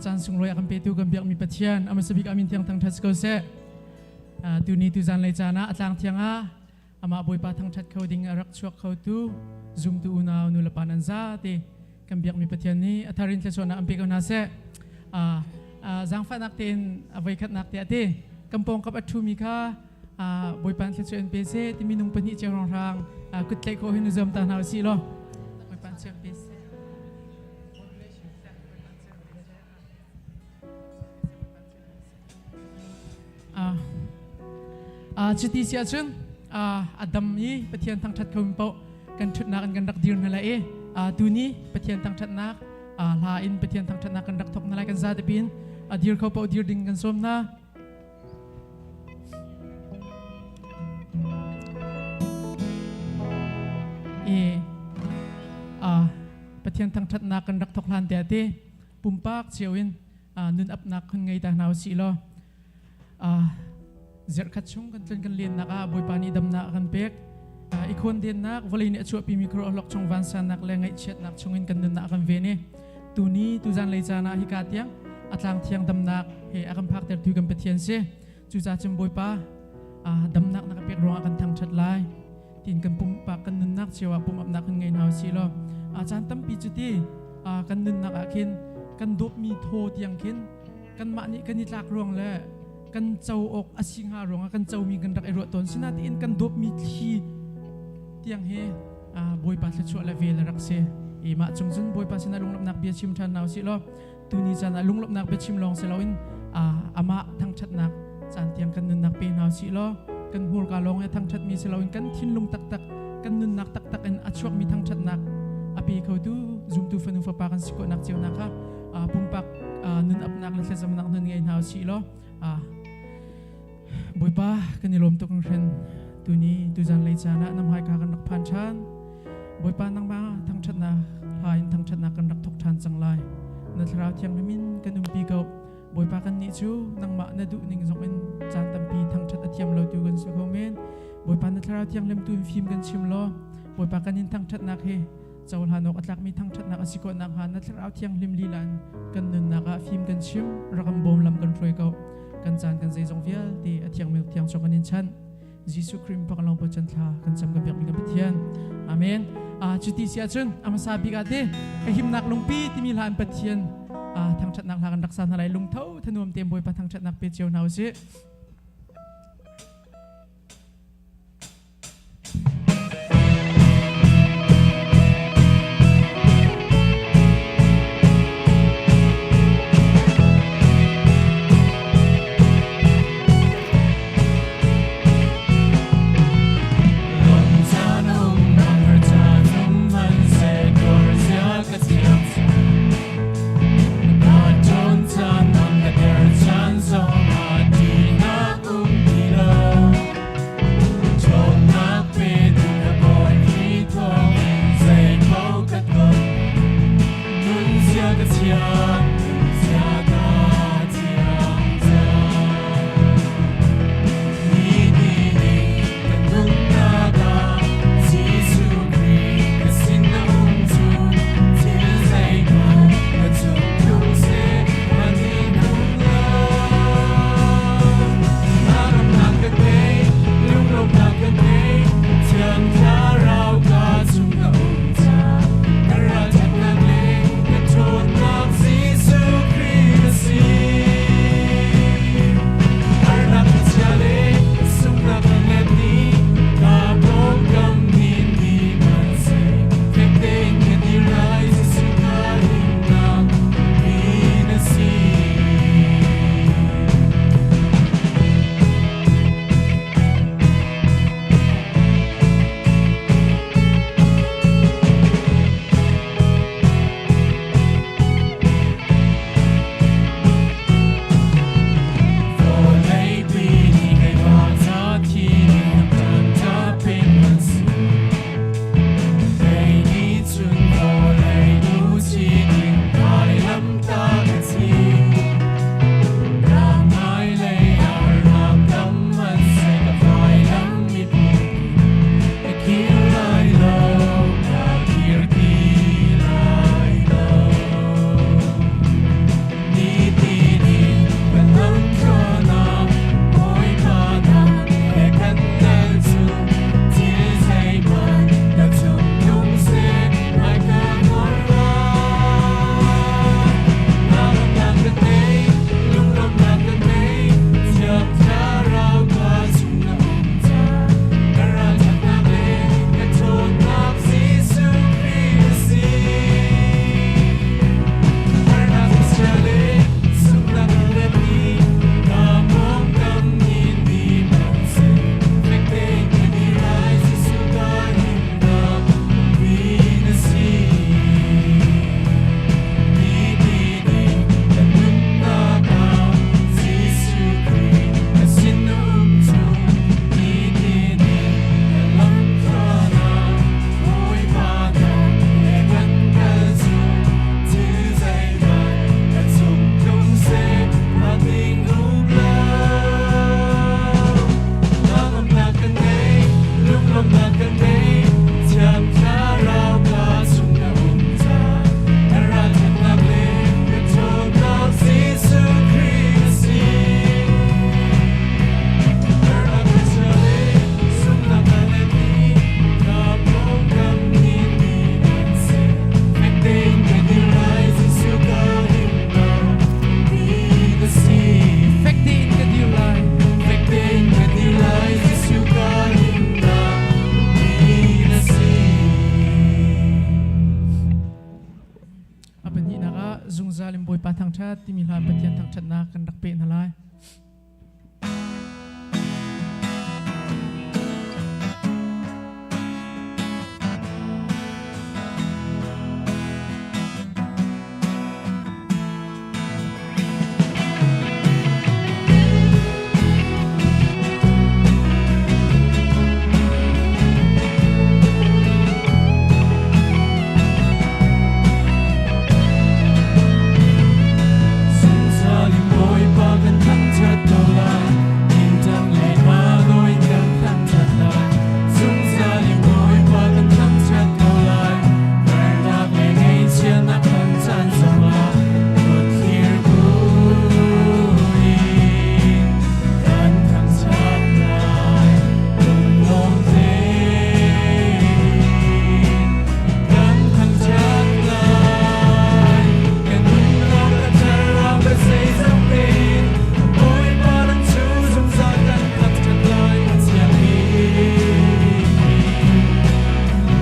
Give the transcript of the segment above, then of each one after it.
Caan sunglawi a kan petu kan biakmi Pathian a hmasa bik amin thiang thangṭhat si ko seh. Tuni tu zanlei caan ah a tlang thiang ah amah Bawipa thangṭhat kho ding a rak chuak kho tu zumtu unau nulepa nan zate kan biakmi Pathian nih a thar in thluachuahnak an pe ko hna seh. Zaangfahnak tein a voikhatnak te a ti. Kan pawngkap a ṭhumi kha Bawipa thluachuah in pe seh timi nung pahnih cio rang kut tlaih khawh hin zuam ta hna usih law. Bawipa thluachuah pe seh. Cuti si ahcun a dam i Pathian thangṭhat kho mi paoh kan ṭhutnak in kan rak dir hna lai i tuni Pathian thangṭhatnak hla in Pathian thangṭhatnak kan rak thawk hna lai kan zate piin a dir kho paoh dir ding kan sawm hna. I Pathian thangṭhatnak kan rak thawk hlan te te pumpak cio in nun apnak hun ngei ta hna usih law zerhkhat chung kan tlun kan lennak ah Bawipa nih damnak a kan pek i khawndennak vawlei nih a chuahpimi khuaruah chung vansannak le ngaihchiatnak chungin kan nunnak a kan ven i tuni tuzan lei caan ah hika tiang a tlang thiang damnak he a kan phaktertu kan Pathian si cucaah cun Bawipa damnak na ka pek ruangah kan thangṭhat lai tiin kan pumpak kan nunnak cio ah pumapnak kan ngei hna usih law caan tampi cu ti kan nunnak ah khin kan dawtmi thaw tiang khin kanmah nih kan i tlak ruang le kan co awk a si hnga ruangah kan comi kan rak i ruah tawn sinain kan dawtmi thli tiang hi Bawipa thluachuah le vel a rak si i mah cung cun Bawipa sinah lunglawmhnak bia chim ṭhan hna usih law tuni caan ah lunglawmhnak bia chim lawng si loin amah thangṭhatnak caan tiang kan nunnak pe hna usih law kan hmurka lawng he thangṭhatmi si loin kan thinlung taktak kan nunnak taktak in a chuakmi thangṭhatnak a pe khotu zumtu fanu fapa kan si khawhnak cio nak kha pumpak nun apnak le thlacamnak nun ngei hna usih law Bawipa kan i lawm tuk hringhren tuni tuzan lei caan ah na hmaika kan rak phan ṭhan Bawipa nangmah thangṭhatnak hla in thangṭhatnak kan rak thawk ṭhan cang lai na thlarau thianghlim in kan umpi ko Bawipa kan nih cu nangmah na duh ning zong in caan tampi thangṭhat a thiam lo tu kan si ko men Bawipa na thlarau thianghlim tu in fim kan chim law Bawipa kan in thangṭhatnak hi cohlan awk a tlakmi thangṭhatnak a si khawh nakhnga na thlarau thianghlim lila in kan nunnak ah fim kan chim rak kan bawm lam kan hruai ko kan caan kan zeizong vialte a thiangmi thiang chung kan in chanh Jesuh Khrih pakalong pochan thla kan cam kan biakmi kan Pathian amen cuti si ahcun a hmasa bik ah te ka himnak lungpi timi hla in Pathian thangṭhatnak hla kan rak sa hna lai lungtho thanuam te Bawipa thangṭhatnak pe cio hna usih timi hla Pathian thangṭhatnak kan rak peh hna lai. Zungzal in Bawipa kan thangṭhat ko lai, ningtang le hna nawi kan thangṭhat lai. Zungzal in Bawipa kan thangṭhat ko lai, harnak le ngaihchiatnak kan caan zongah kut thlir buin kan thangṭhat lai. Lunglawm tein kan thangṭhat lai. Kan nunnak a thlarau ka zeizong tein Bawipa nang cu zungzal kan thangṭhat lai. A thiang bikmi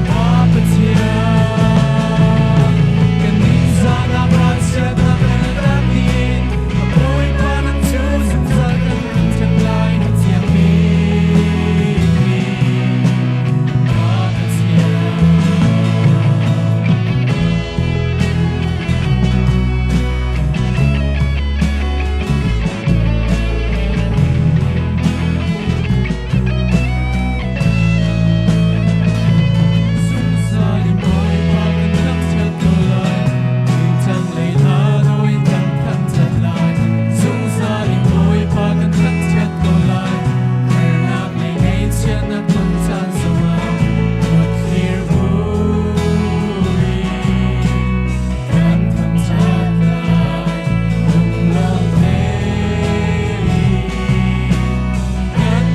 Pa Pathian, kan ningzahnak ralchiatnak kan in Bawipa nang cu zungzal kan thangṭhat lai. A thiang bikmi Pa Pathian. Zungzal in Bawipa kan thangṭhat ko lai, ningcang lei hna nawi kan thangṭhat lai. Zungzal in Bawipa kan thangṭhat ko lai, harnak le ngaihchiatnak ton caan zongah kut thlir buin kan thangṭhat lai. Lunglawm tein kan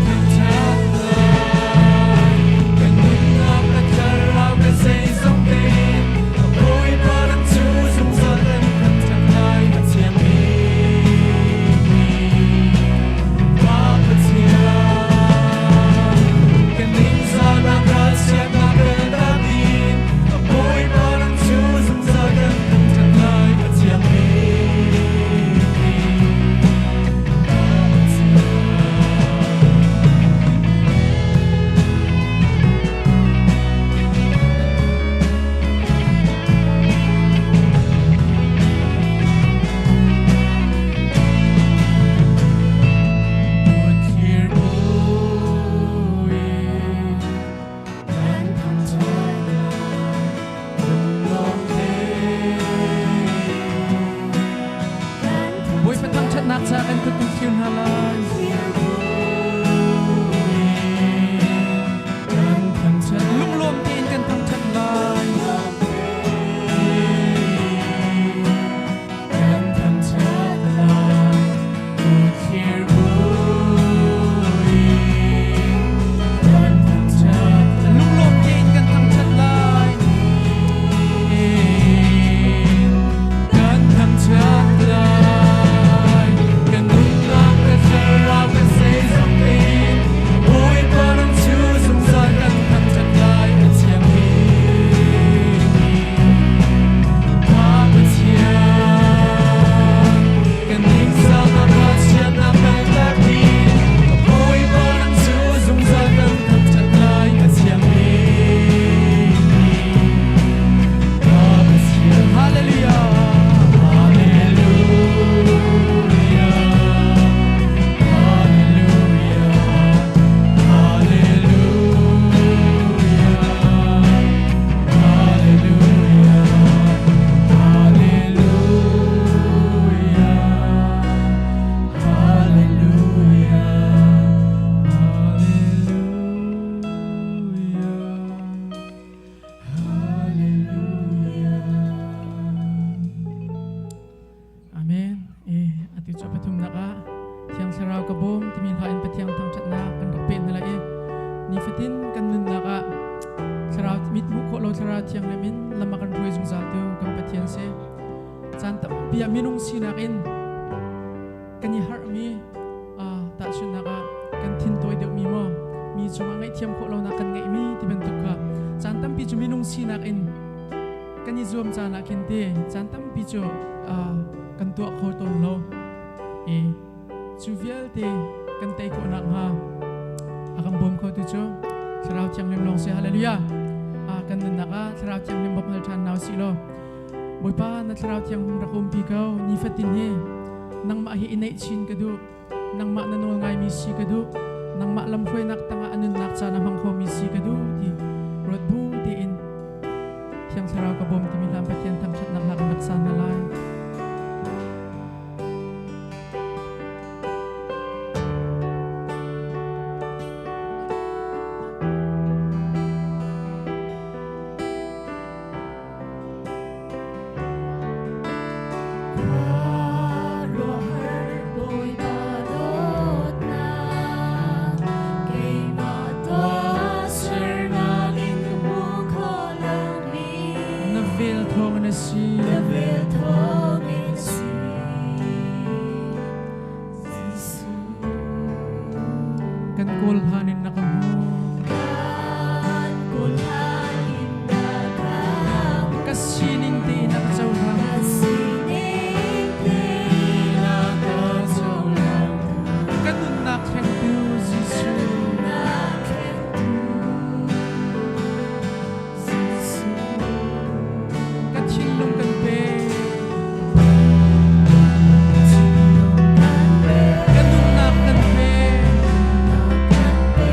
thangṭhat lai. Kan nunnak a thlarau ka zeizong tein Bawipa ram cu zungzal kan thangṭhat lai. A thiang bikmi Pa Pathian, kan ningzahnak ralchiatnak kan in Bawipa ram cu zungzal kan thangṭhat lai. A thiang bikmi Pa Pathian. Kut thlir buin kan thangṭhat lai, lunglawm tein kan Bawipa thangṭhatnak ca kan kut kan thlir hna lai. Kan thangṭhat Lunglawm tein kan thangṭhat lai. Kan thangṭhat lai, kut thlir buin kan thangṭhat lai. Lunglawm tein kan thangṭhat lai. Kan thangṭhat lai, kan nunnak le thlarau kan zeizong tein Bawipa ram cu zungzal kan thangṭhat lai. A thiang bikmi Pa Pathian, kan ningzahnak ralchiatnak kan tlak in Bawipa ram cu zungzal kan thangṭhat lai. A thiang bikmi Pa Pathian. Hallelujah. Hallelujah. Hallelujah. Hallelujah. Hallelujah. Hallelujah. Hallelujah. Hallelujah. Hallelujah. Amen. E atu cu pathumnak ah Thiang Thlarau ka bawm timi hla in Pathian thangṭhatnak kan rak peh hna lai i nifatin kan nunnak ah Thlarau mit hmuh khawh lo Thlarau Thianghlim in lam a kan hruai zungzal tu kan Pathian si. Caan tampi ah minung sinak in kan i harhmi tahchunhnak ah kan thin tawi deuhmi maw mi cungah ngaihthiam khawh lonak kan ngeihmi ti bantuk kha caan tampi cu minung sinak in kan i zuam caan ah khin te caan tampi cu Kan tuah kho tawn lo. E cu vialte kan tei khawh nakhnga a kan bawm khotu cu Thlarau Thianghlim lawng si. Hallelujah. A kan nunnak ah Thlarau Thianghlim bawmh hal ṭhan hna usih law Bawipa na Thlarau Thianghlim rak umpi ko nifatin hi nangmah hi i neih chin ka duh. Nangmah na nawl ngaimi si ka duh. Nangmah lamhruainak tangah a nunnak caan a hmang khomi si ka duh ti ruat bu tein Thiang Thlarau ka bawm timi hlan Pathian thangṭhatnak hla kan rak sa hna lai. Khuaruahhar Bawipa dawtnak, keimah tuahsernak in hmu kho lomi. Na vel thawngin a si. Na vel thawngin si. Jesuh. Kan kawl hlan in na ka hmu. Kan kawl hlan in na ka hmu. Ka sining tein na ka cohlang. Ka sining tein na ka cohlang. Ka nunnak thlengtu Jesuh. Nunnak thlengtu Jesuh. Ka thinlung kan pe. Thinlung kan pe. Ka nunnak kan pe. Kan pe.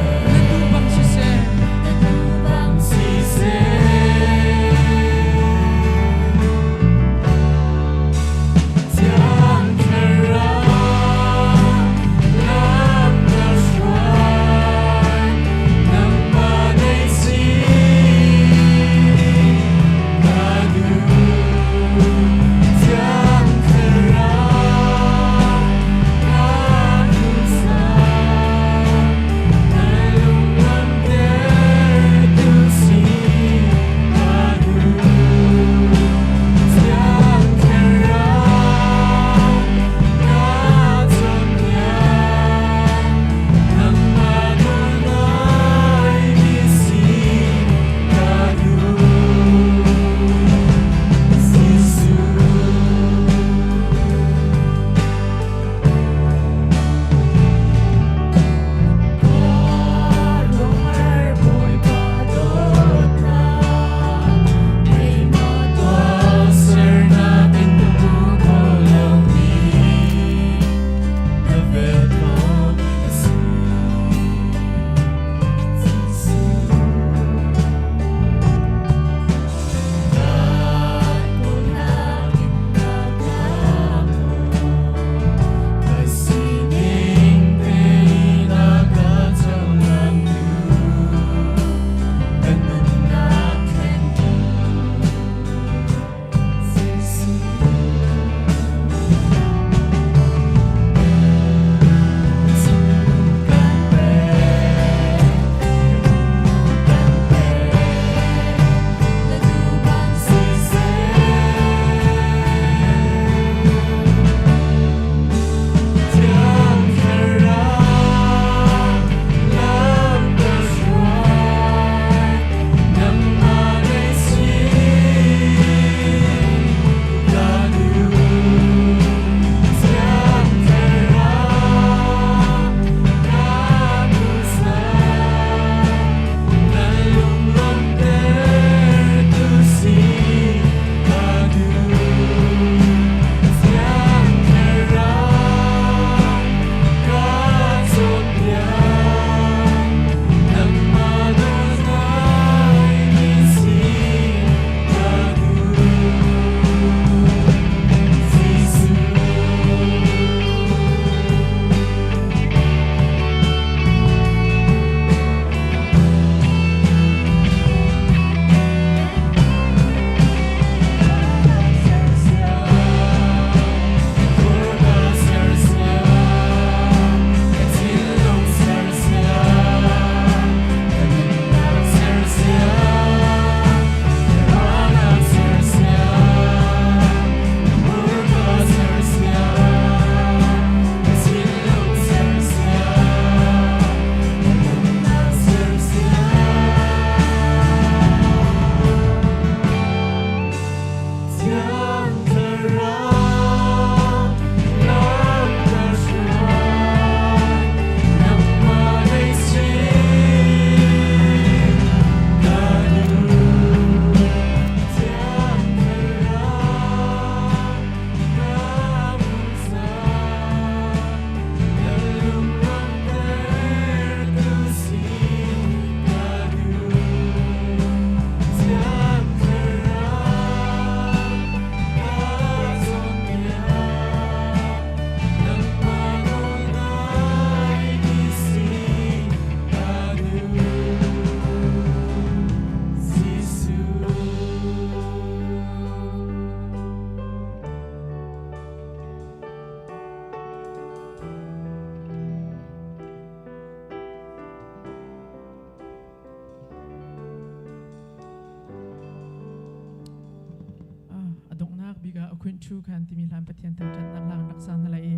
Thu Khan timi hlan Pathian thangṭhatnak hla kan rak sa hna lai i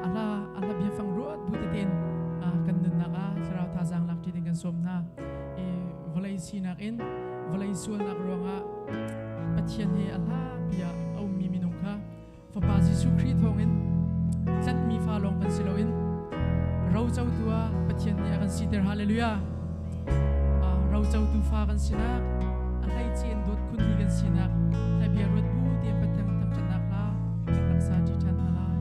a hla a hla biafang ruat bu tein kan nunnak ah thlarau thazaang lak ṭi ding kan sawm hna. I vawlei sinak in vawlei sualnak ruangah Pathian he a hla bia a ummi minung kha Fapa Jesuh Khrih thawngin tlanhmi fa lawng kan si loin rocotu ah Pathian nih a kan siter. Hallelujah! Rocotu fa kan sinak, a hleice in dawt khunmi kan sinak, hla bia ruat bu tein Pathian thangṭhatnak hla kan rak sa ṭi ṭhan hna lai.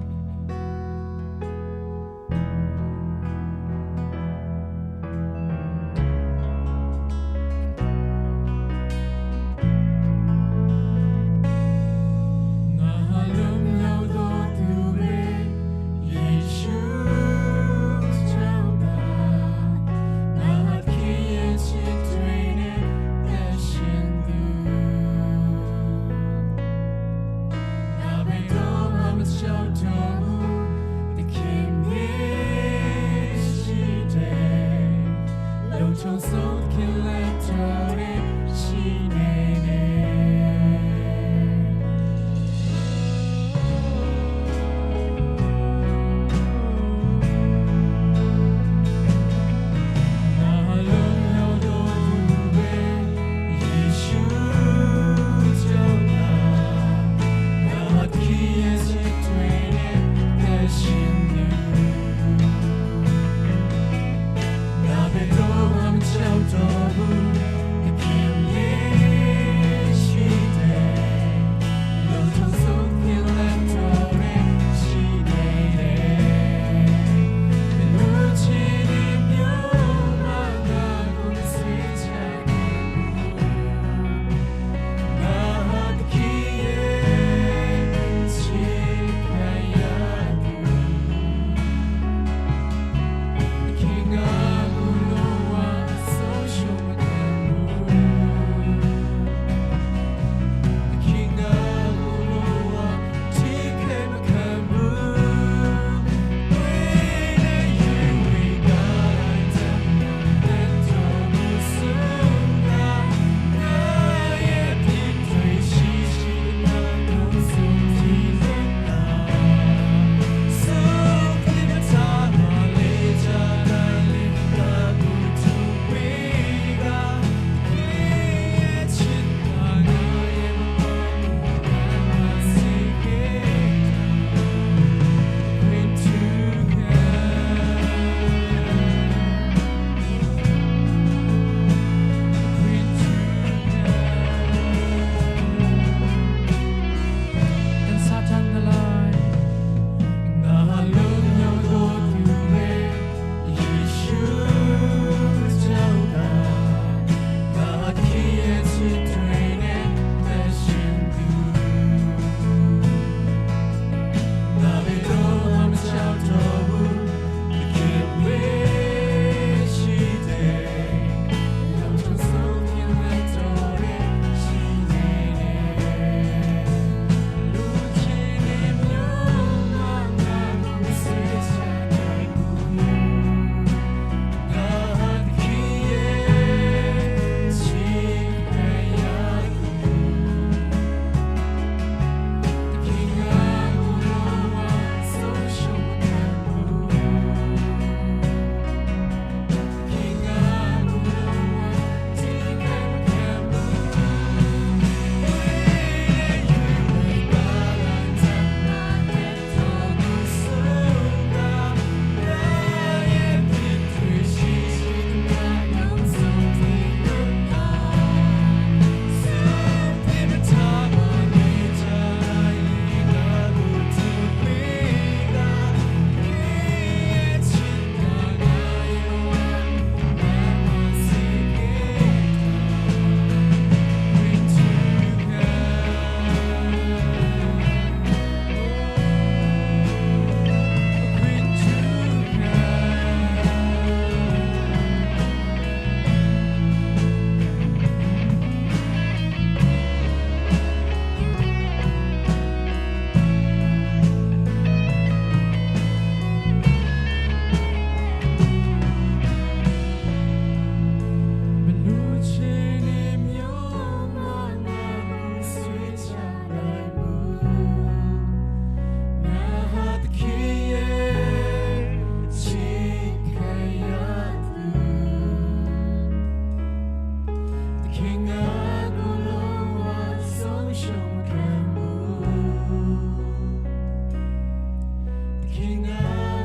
听那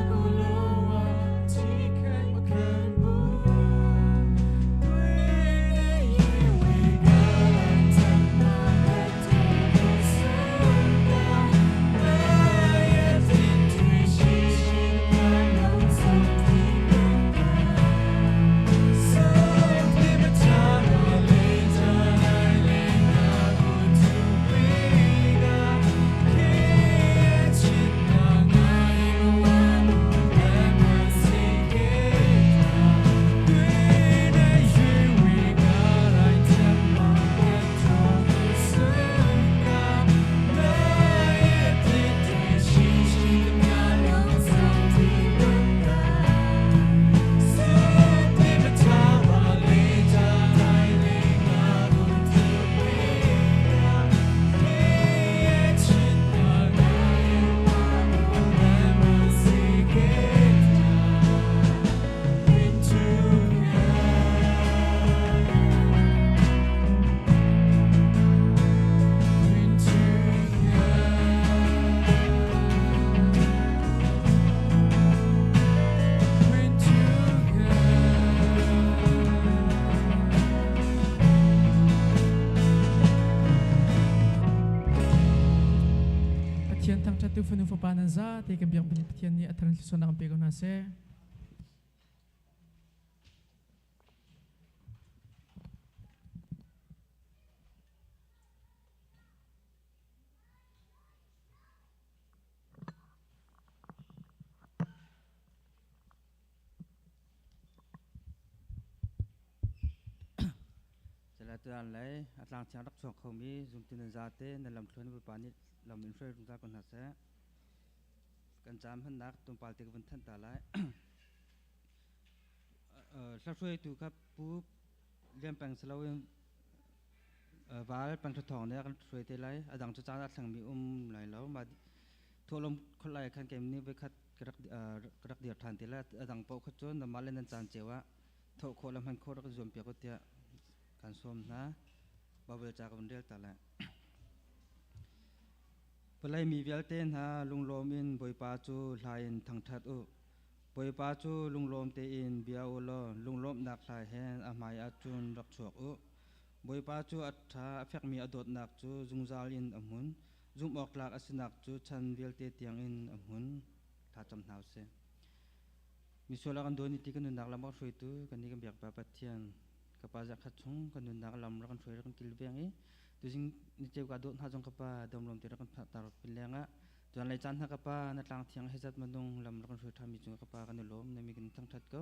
古路啊，岂可不看不？对的，以为个人怎么的都不是的，那也听最细心的能从你们的，身体不差我累着来累那不出悲的，天气那爱我不能谁给他，对的以为个人怎么的都不是的，那也听最细心的能从你们的。是的不差我累着来累那不出悲的，天气那爱我不能谁给他。into Pathian thangṭhat tu fanu fapa nan za te kan biak bini Pathian nih a tharin thluachuahnak an pe ko hna seh. Tuan lei a tlang thiang rak chuak khomi zumtu nan zate nan lamthluan Bawipa nih lam in hruai zungzal ko hna seh. Kan caam hmannak tlawmpal te ka vun thanh ta lai. Hla hruaitu kha Pu Lian Peng si loin Val Peng Thawng nih a kan hruai te lai. A dang cu caan ah thlengmi um lai lo. Mah thawhlawm kholh khan keim nih voikhat ka rak dir ṭhan te lai. A dang paoh kha cu nanmah le nan caan cio ah thawh khawh le hman khawh rak i zuam piak u tiah kan sawm hna. Baibal ca ka vun rel ta lai. Vawlei mi vialte hna lunglawm in Bawipa cu hla in thangṭhat u. Bawipa cu lunglawm tein bia u law lunglawmhnak hla he a hmai ah cun rak chuak u. Bawipa cu a ṭha, a fekmi a dawtnak cu zungzal in a hmun. Zumh awk tlak a sinak cu chan vialte tiangin a hmun. Thlacam hna u sih. Misual a kan dawn i ti kan nunnak lam a kan hruaitu kan nih kan biak Pa Pathian ka pa zakhat chung kan nunnak lam rak kan hruai rak kan kilveng i tuzing ni ceu ka dawt hna zong ka pa domlom te rak kan phak tar pin lengah tuan lei caan hna ka pa na tlang thiang hezat manung lam rak kan hruai ṭhami cung ka pa kan i lawm na mi kan thangṭhat ko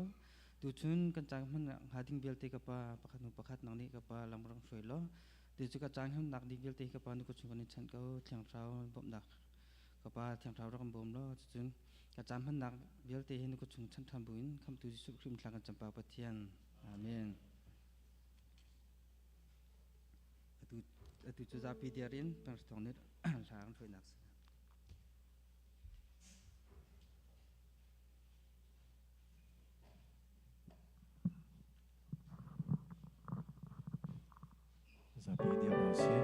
tuchun kan caan hman hnga ding vialte ka pa pakhat hnu pakhat nang nih ka pa lam rak hruai law tu cu ka caan hman nak ding vialte ka pa nu ka chung kan in chanh ko thiang thlarau bawmhnak ka pa thiang thlarau rak kan bawm law cucun ka caan hmannak vialte hi na kut chung chan ṭhan buin khamtu Jesuh Khrih thla kan campa Pathian. Amen. Atu atu cu zapi diar in pangthong nih hla kan hruainak si. Zapi diar hna usih.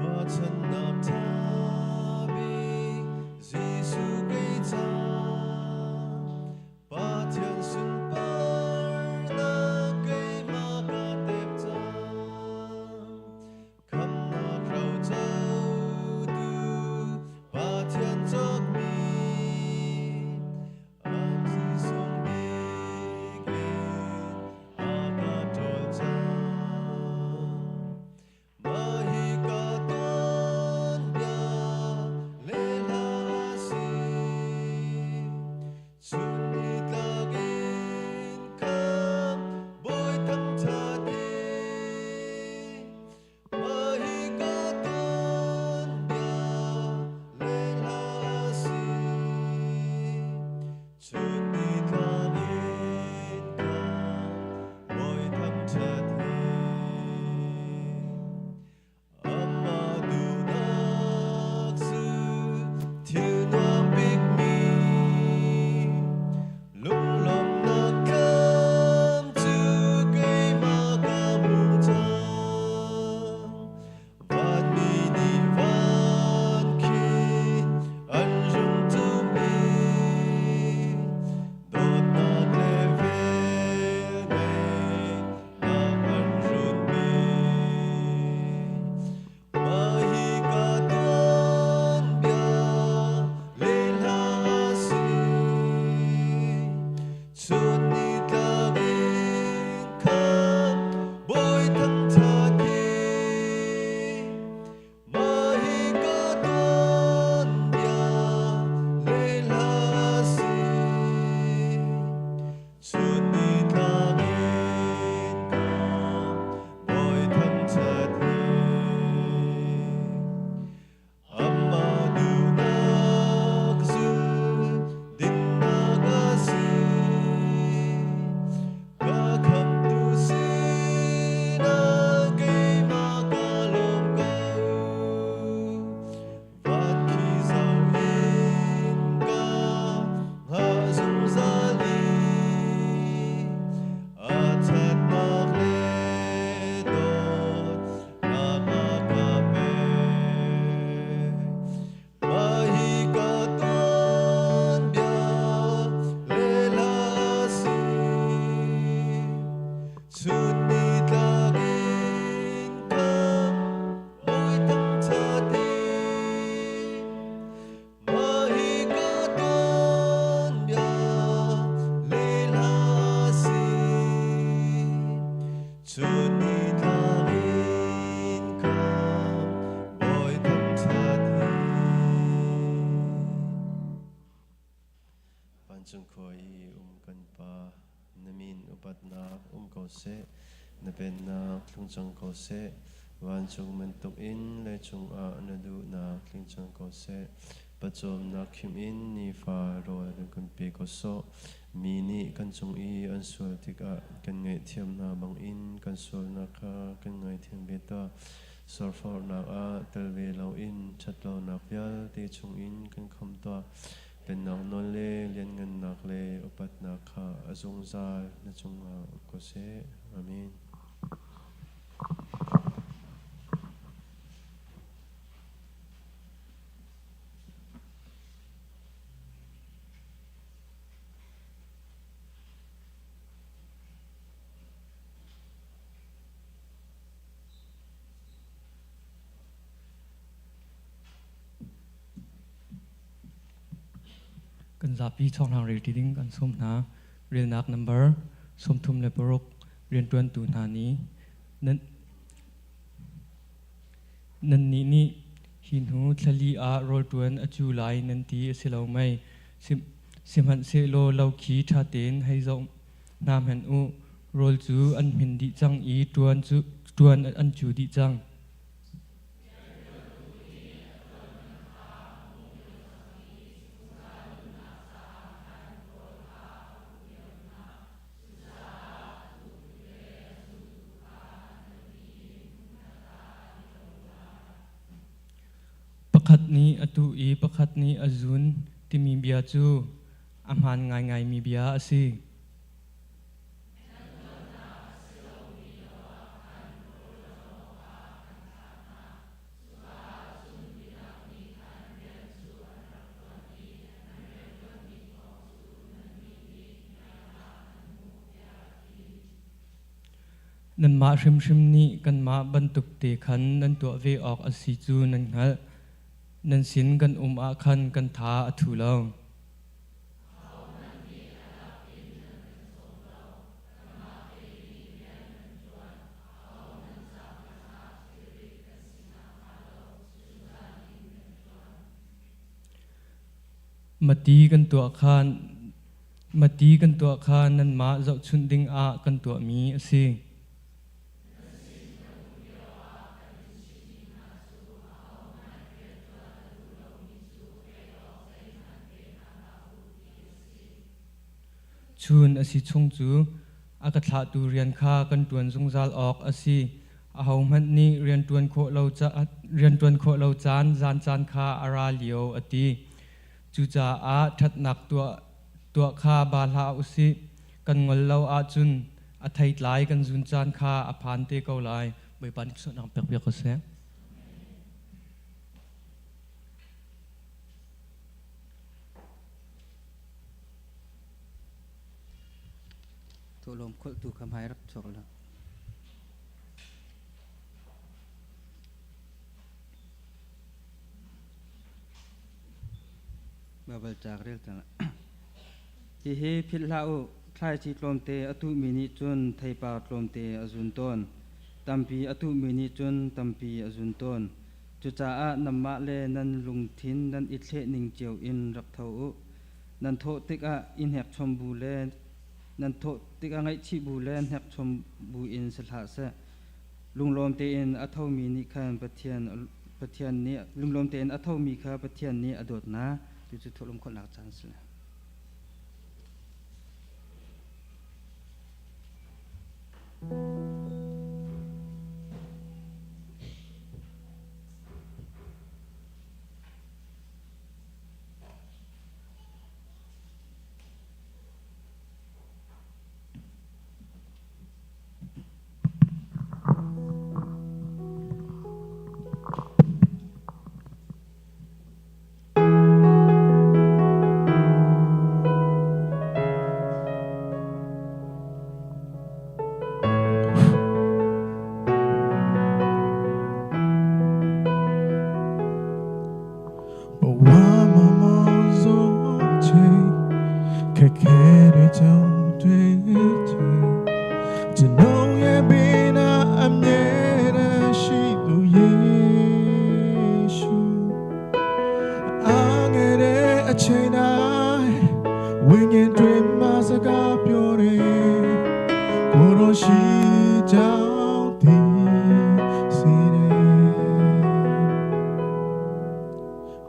Ruahchannak ṭha bik Jesuh kei ca Pathian sunparnak keimah ka tep cang. Khamnak rocotu Pathian cawkmi an sisung bik in a ka ṭawl cang. Mah hi ka tuanbia Chun nitlak in kam bawi thangṭhat hi. Mah hi ka tuanbia lila si. Chun nitlak in kam bawi thangṭhat hi. Vancung khua i um kan Pa, na min upatnak um ko seh, na pennak thlung cang ko seh, vancung bantuk in leicung ah na duhnak tling cang ko seh. Pawcawmnak khim in nifa rawl kan pe ko sawh. Mi nih kan cung i an sual tikah kan ngaihthiam hna bangin kan sualnak kha kan ngaithiam ve tuah. Sorforhnak ah tel ve loin ṭhatlonak vialte chungin kan khamh tuah. Pennak nawl le lianngannak le upatnak kha a zungzal na cungah um ko seh. Amen. Kan zapi chawhlang rel ti ding kan sawm hna. Relnak number 36 rianṭuantu hna nih nan nannih nih hi hnu thlali ah rawlṭuan a cu lai nan ti a si lo mei? Sihmanhsehlaw lo khi ṭha tein hei zoh hna hmanh u. Rawl cu an hmin dih cang i ṭuan an cu dih cang. Pakhat nih a tuh i pakhat nih a zun timi bia cu a hmaan ngaingaimi bia a si. Nanmah hrimhrim nih kanmah bantuk te khan nan tuah ve awk a si cu nan hngalh. Nan sin kan um ah khan kan tha a thu lo. Mati kan tuah kha mati kan tuah kha nanmah zohchunh ding ah kan tuahmi a si. Chun a si chung cu a ka thlahtu rian kha kan ṭuan zungzal awk a si. Ahohmanh nih rianṭuan khawh lo caan zan caan kha a ra lio a ti. Cucaah ṭhatnak tuah kha ba hlah u sih. Kan ngol lo ahcun a theitlai kan zun caan kha a phan te ko lai. Bawipa nih suahnak pek piak ko seh. Thawhlawm kholhtu kha hmai rak chuak la. Baibal ca ka rel cang. Hihi philh hlah u, thlaici tlawmte a tuhmi nih cun theipar tlawmte a zun tawn. Tampi a tuhmi nih cun tampi a zun tawn. Cucaah nanmah le nan lungthin nan i thleh ning cio in rak tho u. Nan thawh tikah i hnekchom bu le nan thawh tikah ngaihchih bu le hnekchom bu in si hlah seh. Lunglawm tein a thomi nih khan Pathian Pathian nih lunglawm tein a thomi kha Pathian nih a dawt hna. Cucu thawhlawm khawlhnak caan a si. ကျွန်တော်ရဲ့ဘေးနာအမြဲတမ်းရှိသူယေရှုအားငယ်တဲ့အချိန်တိုင်းဝိညာဉ်တွေမှာစကားပြောတယ်ကိုယ်တော်ရှိကြောင်းသိစေတယ်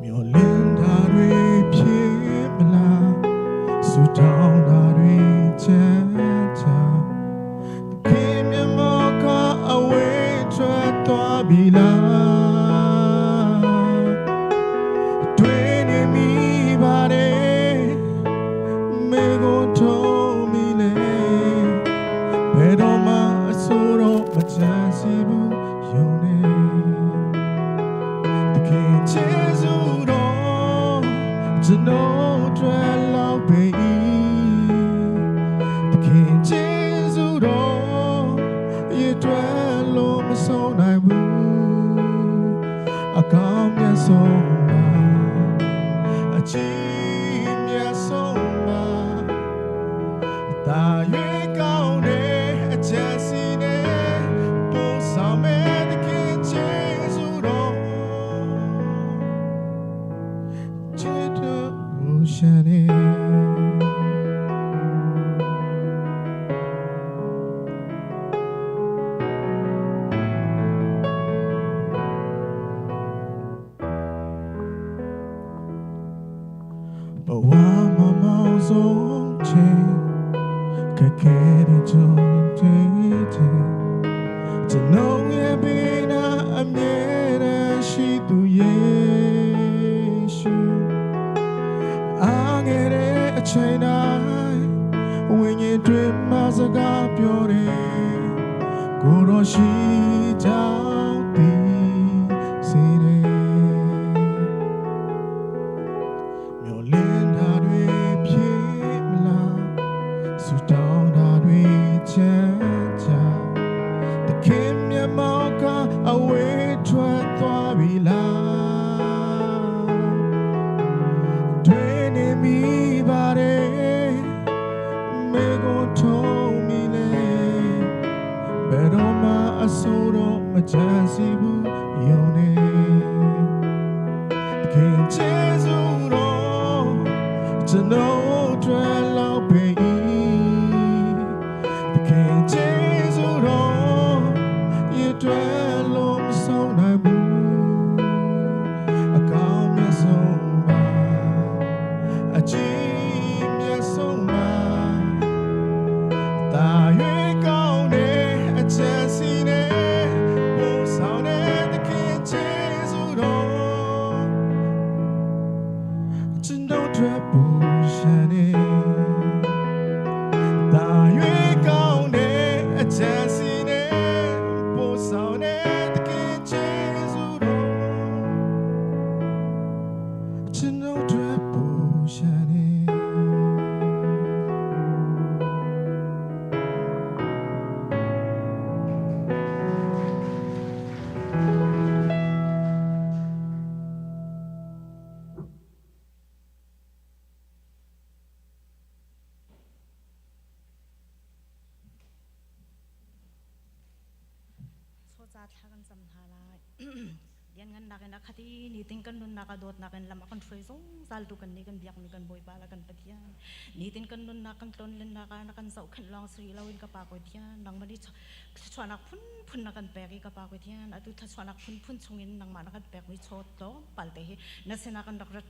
မျောလင်းတာတွေဖြစ်မလားဆူတောင်းတာတွေချမ်းချာခင်မြမောကအဝေးထွက်သွားပြီလားတွေ့နေမိပါတယ်မေကိုထုံးမိလေဘယ်တော့မှအဆိုးတော့မချမ်းစီဘူးယုံနေ တကယ်ကျေးဇူးတော်ကျွန်တော်အတွက်လောက်ပေ၏တကယ်ကျေးဇူးတော်ရအတွက်လို့မဆုံးနိုင်ဘူးအကောင်းမြတ်ဆုံးပါအကြီးမြတ်ဆုံးပါ တာရွေးကောင်းတဲ့အချက်စီနဲ့ပို့ဆောင်မဲ့တခင်ချေစုတော်ချစ်တော်ရှင်နေဘဝမှာမောင်ဆုံးချိန် ခက်ခဲတဲ့ကြုံတွေ့ခြင်းကျွန်တော်ရဲ့ဘေးနာအမြဲတမ်းရှိသူယေရှုအားငယ်တဲ့အချိန်တိုင်းဝိညာဉ်တွေမှာစကားပြောတယ်ကိုယ်တော်ရှိကြောင်းသိစေတယ် မျောလင်းတာတွေဖြစ်မလားဆူတောင်းတာတွေချမ်းချာတခင်မြတ်မောကအဝေးထွက်သွားပြီလားတွေ့နေမိပါတယ်မေကိုထုံးမိလေဘယ်တော့မှအဆိုးတော့မချမ်းစီဘူးယုံနေ တခင်ကျေးဇူးတော်ကျွန်တော်အတွက်လောက်ပေ၏တခင်ကျေးဇူးတော်ရအတွက်လုံးမဆုံးနိုင်ဘူးအကောင်းမြတ်ဆုံးပါအကြီးမြတ်ဆုံးပါ တာရွေးကောင်းတဲ့အချက်စီနဲ့ပို့ဆောင်တဲ့သခင်ကျေးဇူးတော်ကျွန်တော်တို့ပူရှင်နေတာရွေးကောင်းတဲ့အချက်စီနဲ့ပို့ဆောင်တဲ့သခင်ကျေးဇူးတော်ကျွန်တော်တို့ပူရှင်နေ Chawca thla kan cam hna lai. Lianngan nakin a khat i nitin kan nunnak a dawtnak in lam a kan hruai zungzal tu kan nih kan biakmi kan Bawipa le kan Pathian. Nitin kan nunnak kan tlonlennak ah na kan zohkhenh lawng si loin ka Pa Pathian nangmah nih thluachuahnak phunphun na kan pek i ka Pa Pathian atu thluachuahnak phunphun chungin nangmah na kan pekmi chaw tlawmpal te hi na sinah kan rak rat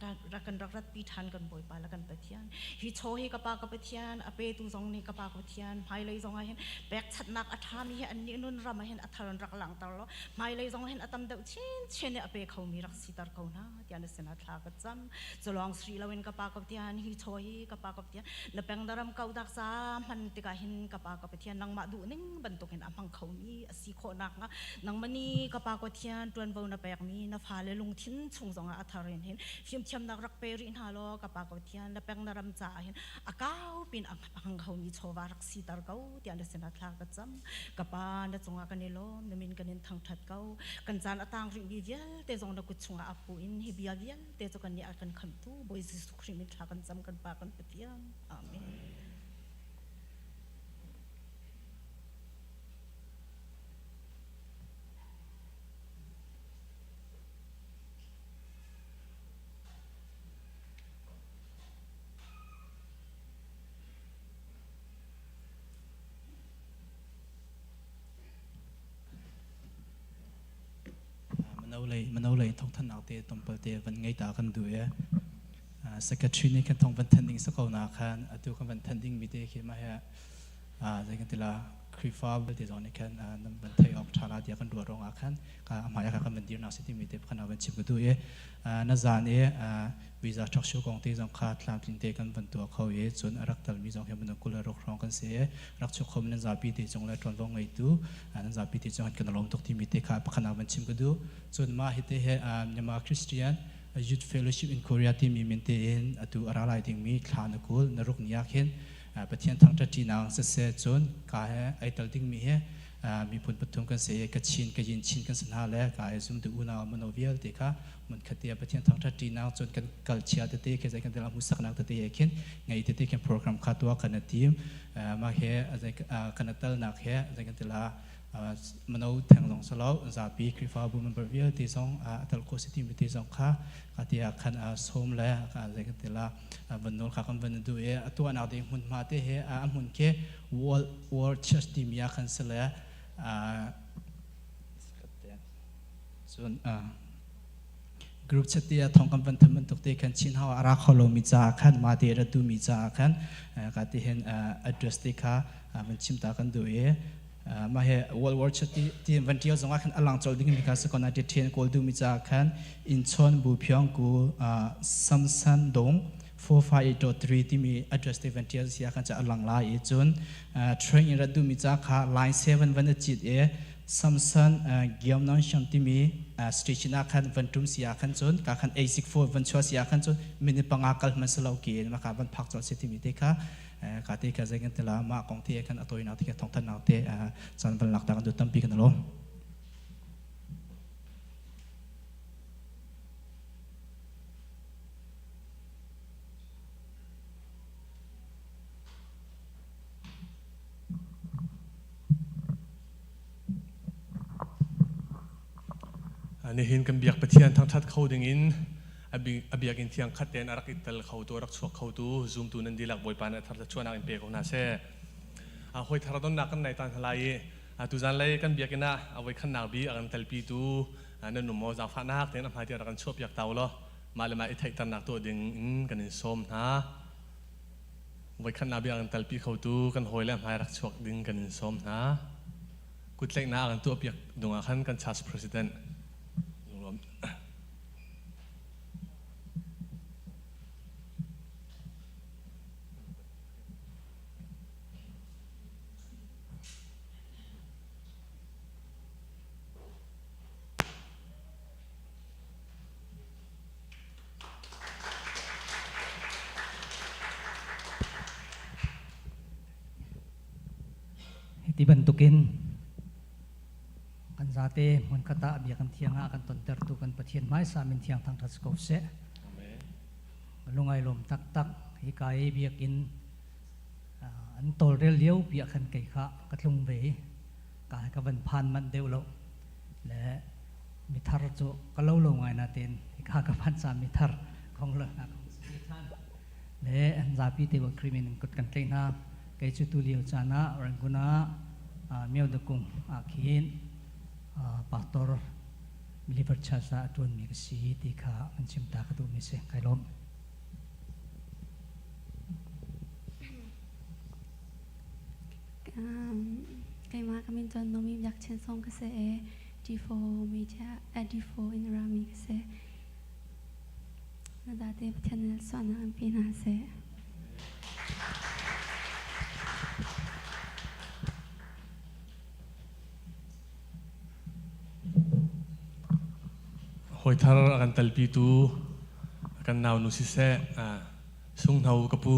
kan rak ratpi ṭhan kan Bawipa le kan Pathian. Hi chaw hi ka Pa ka Pathian a petu zong nih ka Pa ka Pathian hmailei zong ah hin pekchanhnak a ṭhami hi annih nun ram ah hin a thar in rak langhter law hmailei zong hin a tam deuh chinchin i a pe khomi rak siter ko hna tiah na sinah thla ka cam. Culawng si loin ka Pa ka Pathian hi chaw hi ka Pa ka Pathian na pengdaram kaudak ca hman tikah hin ka Pa ka Pathian nangmah duhning bantukin a hmang khomi a si khawh nakhnga nangmah nih ka Pa Pathian ṭuanvo na pekmi na fale lungthin chung zongah a thar in hin fimthiamnak rak pe rih hna law ka Pa ka Pathian na peng na ram caah hin a kau pin a hmang khomi chawva rak siter ko tiah na sinah thla ka cam. Ka Pa na cungah kan i lawm, na min kan in thangṭhat ko. Kan caan a tang rihmi vialte zong na kut chungah a pu in hi bia vialte cu kan nih a kan khamhtu Bawi Jesuh Khrih min thla kan cam kan Pa kan Pathian. Amen. lei mano lei thawngthanhnak te tlawmpal te van ngei ta kan duh i secretary nih khan thawng van thanh ding si ko na khan atu kan van thanh ding mi te khi mah hi zei kan ti la Khrihfa vialte zong nih khan nan van theih awk ṭha la tiah kan ruah ruangah khan ka hmai ah kan van dirnak si timi te khan van chim ka duh i na zan i visa talk show kong te zong kha tlamtling te kan van tuah kho i cun a rak talmi zong hi minung 20 ruk hrawng kan si i rak chuak kho nan zapi te cung le ṭuanvo ngeitu nan zapi te cung kan lawm tuk timi te kha pakhat van chim ka duh. Cun mah hi te he Myanmar Christian Youth Fellowship in Korea timi min te in atu a ra lai dingmi thla na 20 na ruk ni ah khin Pathian thangṭhat ṭinak siseh cun ka he ai tel dingmi hi miphun pathum kan si i Kachin, Kayin, Chin kan si hna le ka i zumtu unau mano vialte kha hmunkhat te ah Pathian thangṭhat ṭinak cun kan kalchia tete khi zei kan tel hmuhsaknak tete he khin ngei tete khin program kha tuah kan i tim. Mah he kan i telnak he zei kan tila mano theng zong si lo zapi Khrihfabu member vialte zong a tel khawh si timi te zong kha ka ti ah khan sawm le zei kan tila van nawl kha kan van duh i a tuahnak ding hmunhma te he a hmun khi World World Church timi ah khan si le cun group chat te ah thong kan van tham bantuk te khan Chin hau a ra kho lomi caah khan ma te ra tu mi caah khan ka ti hin address te kha van chim ta kan duh i mah he World War chat ti van tial zongah khan alang chol ding mi kha sakon a thian kawl du mi caah khan Incheon Bu Phyong ku Samsan Dong 458.3 timi address te van tial sia khan cha alang la i cun train in rat du mi ca kha line 7 van a chit e Samson Gyeongnon Shang timi station ah khan van tum si ah khan cun ka khan 864 van chua si ah khan cun minute panga kal hman selo ki ma ka van phak chol se timi te kha ka te kha zai kan tela ma kong te khan atoi nak te kha thong than nak te chan van lak ta kan du tampi kan lo. Nihin kan biak Pathian thangṭhat kho dingin a biakinn thiang khat tein a rak i tel khotu, a rak chuak khotu zumtu nan dihlak Bawipa nih a thar thluachuahnak in pe ko hna seh. Hawi thar donnak kan nei tan hna lai i tuzan lei kan biakinn ah a voikhatnak bi a kan telpitu nan um maw zaangfahnak tein a hmai tiang rak kan chuahpiak ta u law mah le mah i theihternak tuah ding in kan in sawm hna. Voikhatnak bia kan telpi khotu kan hawile hmai rak chuak ding kan in sawm hna. Kuttlaihnak kan tuahpiak dung ah khan kan church president lunglawm. Hiti bantukin kan zate hmunkhat ah biakam thiang ah kan tontertu kan Pathian hmaisa min thiang thangṭhat ko seh. Lungai lawm taktak hika i biakinn an tawlrel lio pi ah khan kei kha ka tlung ve i ka ka van phan manh deuh lo le mithar cu ka lo lo ngai natein hika ka phan ca mithar khong lo hna khong si than le an zapi te wa krimin kut kan tlei hna. Kei cu tu lio caan ah Rangoon ah Myeodakung ah khin pastor Believer Church ah a ṭuanmi ka si ti kha an chim ta ka duhmi si. Kai lawm. Keimah ka min cun Nomi Biak Chen Song ka si i D4 media D4 in rami ka si. Na zate Pathian nih suahnak an pe hna seh. Hawi thar a kan telpitu kan naunu siseh sunghno ka pu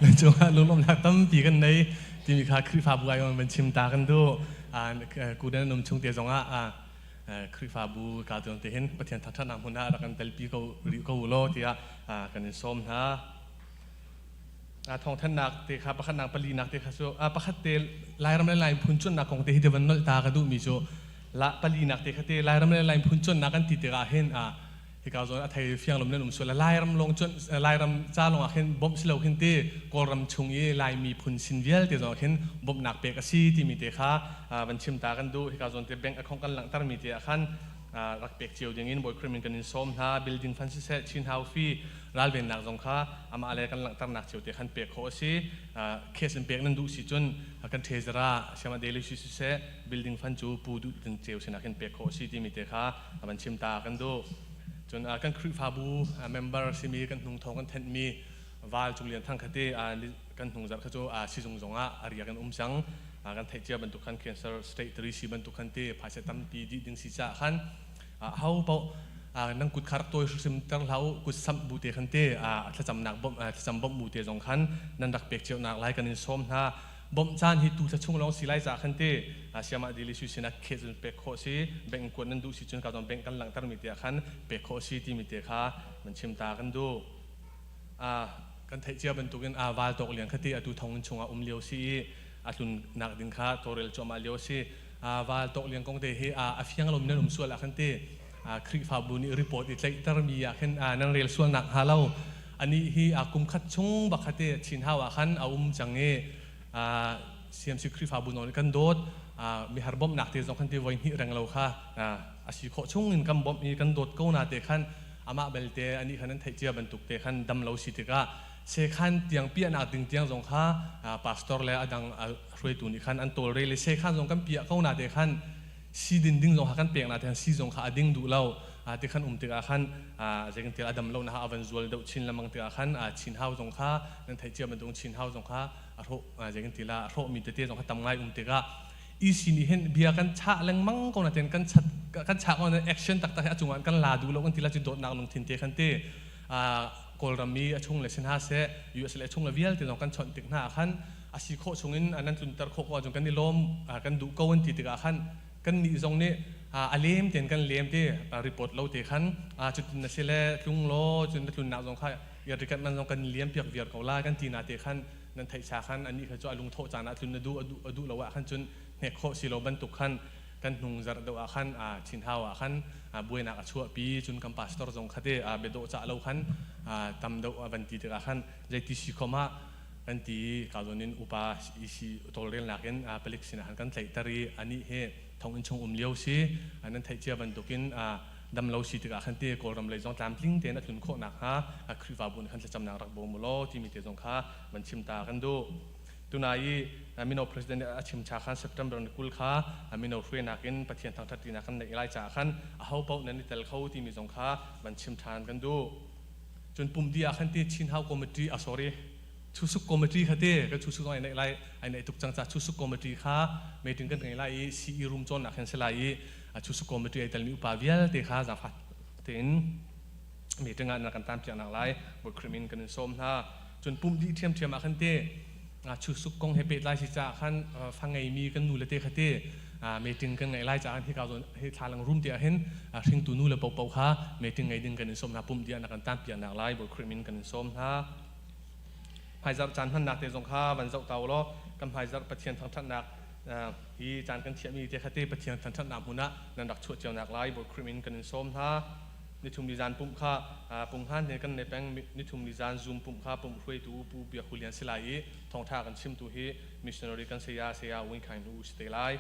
nan cungah lunglawmhnak tampi kan nei timi kha Khrihfabu ai van chim ta kan duh. Kuden an um chung te zongah Khrihfabu ka tuan te hin Pathian thangṭhatnak hmun ah rak kan telpi ko rih ko u law tiah kan in sawm hna. Thawngthanhnak te kha pakhatnak palinak te kha cu pakhat te Lairam le Lai phun cunnak kong te hi te van nolh ta ka duhmi cu la palinak te kha te Lairam le Lai phun cunnak kan ti tikah hin hika zawn a thei fiang lom nan um sual Lairam lawng cun Lairam ca lawng ah khin bawmh si lo khin ti Kawlram chung i Laimi phun sin vialte zong khin bawmhnak pek a si timi te kha van chim ta kan duh. Hika zawn te bank account kan langhter mi te ah khan Rak pek cio ding in Bawi Khrih min kan in sawm hna. Building fund siseh, Chin Hau fee ralvennak zong kha amah le kan langhternak cio te khan pek khawh a si. Case in pek nan duh si cun kan treasurer Siama Daily si siseh, building fund cu pu duh tin ceu sinak hin pek khawh a si timi te kha van chim ta kan duh. Cun kan Khrihfabu member simi kan hnung thawng kan thenhmi Val Cung Lian Thang khate kan hnung zarh kha cu sizung zong ah a riak in um cang. Kan theih cia bantuk khan cancer state 3 si bantuk khan te phaisa tampi dih ding si caah khan ho paoh nan kut kha rak tawi hrim ter hlah u, kut samh bu te khan te thlacamnak bawmh thlacam bawmh bu te zong khan nan rak pek cio nak lai kan in sawm hna. Bawmh caan hi tu thla chung lawng si lai caah khan te siamah dili sui sinah khe cun pek khawh si, bank kuat nan duh si cun ka zong bank kan langhter mi te ah khan pek khawh si timi te kha nan chim ta kan duh. Kan theih cia bantukin val tawk liang kha ti atu thonginn chungah um lio si i a tlunnak ding kha tawlrel cuahmah lio si. Val tawk liang kong te hi a fiang lomi nan um sual ah khan ti Khrihfabu nih report i tlaihtermi ah khin nan rel sual nak hnga lo, anih hi kum khat chung bak kha ti Chin Hau ah khan a um cang i CMC Khrihfabu nawl kan dawt, mihar bawmhnak te zong khan ti voi hnih reng lo kha a si khawh chung in kan bawmh i kan dawt ko na te khan, amah belte anih khan an theih cia bantuk te khan dam lo si tikah sekhan tiang piahnak ding tiang zong kha pastor le adang hruaitu nih khan an tawlrel i sekhan zong kan piah ko na te khan si din ding zong kha kan pek na te khan si zong kha a ding duh lo ti khan um tikah khan zeitintiah a dam lo na ha a van zual deuh chin lengmang tikah khan Chin Hau zong kha nan theih cia bantuk Chin Hau zong kha a hrawh zeitintilah a hrawh mi tete zong kha tam ngai um tikah EC nih hin bia kan chah lengmang ko na ten kan chat kan chah ko na action taktak hi a cungah kan la duh lo kan ti la cu dawtnak lungthin te khan te Kawlram mi a chung le sin ha seh US le a chung le vialte zong kan chawnh tik hna ah khan a si khawh chungin nan tlunter khawh ko ahcun kan i lawm, kan duh ko an ti tikah khan kan nih zong nih a lem ten kan lem te report lo te khan cutin na si le tlung law cun na tlunnak zong kha rikat man zong kan liam piak viar ko la kan ti na te khan nan theih sa khan anih kha cu a lungthawh caan ah tlun na duh a duh lo ah khan cun hnek khawh si lo bantuk khan kan hnung zarh deuh ah khan Chin Hau ah khan buainak a chuahpi. Cun kan pastor zong kha te biadawh cah lo khan tam deuh a van ti tikah khan zeiti si khom ah kan ti ka zawn in upa isi tawlrelnak in palik sinah khan kan tlaihter i anih hi thonginn chung um lio si nan theih cia bantukin dam lo si tikah khan te Kawlram lei zong tlamtling tein a tlun khawh nakhnga Khrihfabu nih khan thlacamnak rak bawm u law timi te zong kha van chim ta kan duh. Tunai i mino president nih a chim cha khan September ni 20 kha mino hruainak in Pathian thangṭhat tinak kan neih lai caah khan aho paoh nan i tel kho timi zong kha van chim ṭhan kan duh. Cun pumdi ah khan ti Chin Hau Committee ah sorry Chusuk Committee kha te kan chusuk zong ai neih lai ai neih tuk cang ca Chusuk Committee kha meeting kan ngei lai i CE room cawnnak khan si lai i Chusuk Committee ai telmi upa vialte kha zaangfah tein meeting ah na kan tan piak nak lai Bawi Khrih min kan in sawm hna. Cun pumh dih ṭhiamṭhiam ah khan te chusuk kong he pehtlai si caah khan fa ngeimi kan nu le te kha te meeting kan ngeih lai caah hika zawn hi thlalang room te ah hin hringtu nu le paohpaoh kha meeting ngei ding kan in sawm hna. Pumh dih ah na kan tan piak nak lai Bawi Khrih min kan in sawm hna. Hmaizarh caan hmannak te zong kha van zoh ta u law kan hmaizarh Pathian thangṭhatnak hi caan kan thiahmi te kha te Pathian thangṭhatnak hmun ah nan rak chuah cio nak lai Bawi Khrih min kan in sawm hna. Nithum ni zan pumh kha punghman he kan nei peng. Nithum ni zan Zoom pumh kha pumh hruaitu Pu Biak Hu Lian si lai i thawngṭha kan chimtu hi missionary kan saya Saya Win Khaing Nu si te lai.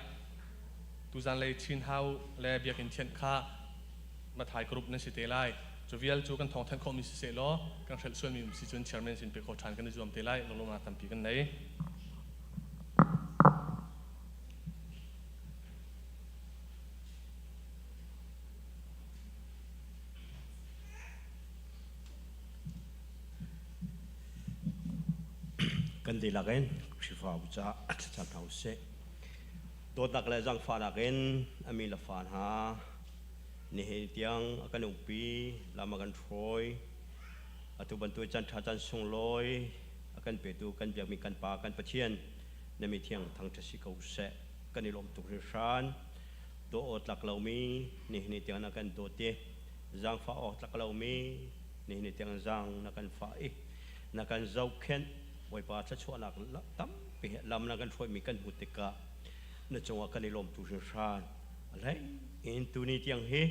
Tuzan lei Chin Hau le Biakinn thianh kha Mathai group nan si te lai. Cu vial cu kan thawngthanh khawhmi siseh law kan hrelh sualmi um si cun chairman sin pe kho ṭhan kan i zuam te lai. Lunglawmhnak tampi kan nei. Kan dihlak in Khrihfabu caah thlacam hna usih. Dawtnak le zaangfahnak in a mi le fa hna nihin tiang a kan umpi, lam a kan hruai. Atu bantuk caan ṭha caan sunglawi a kan petu kan biakmi kan Pa kan Pathian na mi thiang thangṭhat si ko seh. Kan i lawm tuk hringhran. Dawh awk tlak lomi nihin tiang na kan dawt i zaangfah awk tlak lomi nihin tiang zaang na kan fah i na kan zohkhenh. Bawipa, thluachuahnak tampi he lam na kan hruaimi kan hmuh tikah na cungah kan i lawm tu hringhran. A hlei in tuni tiang hi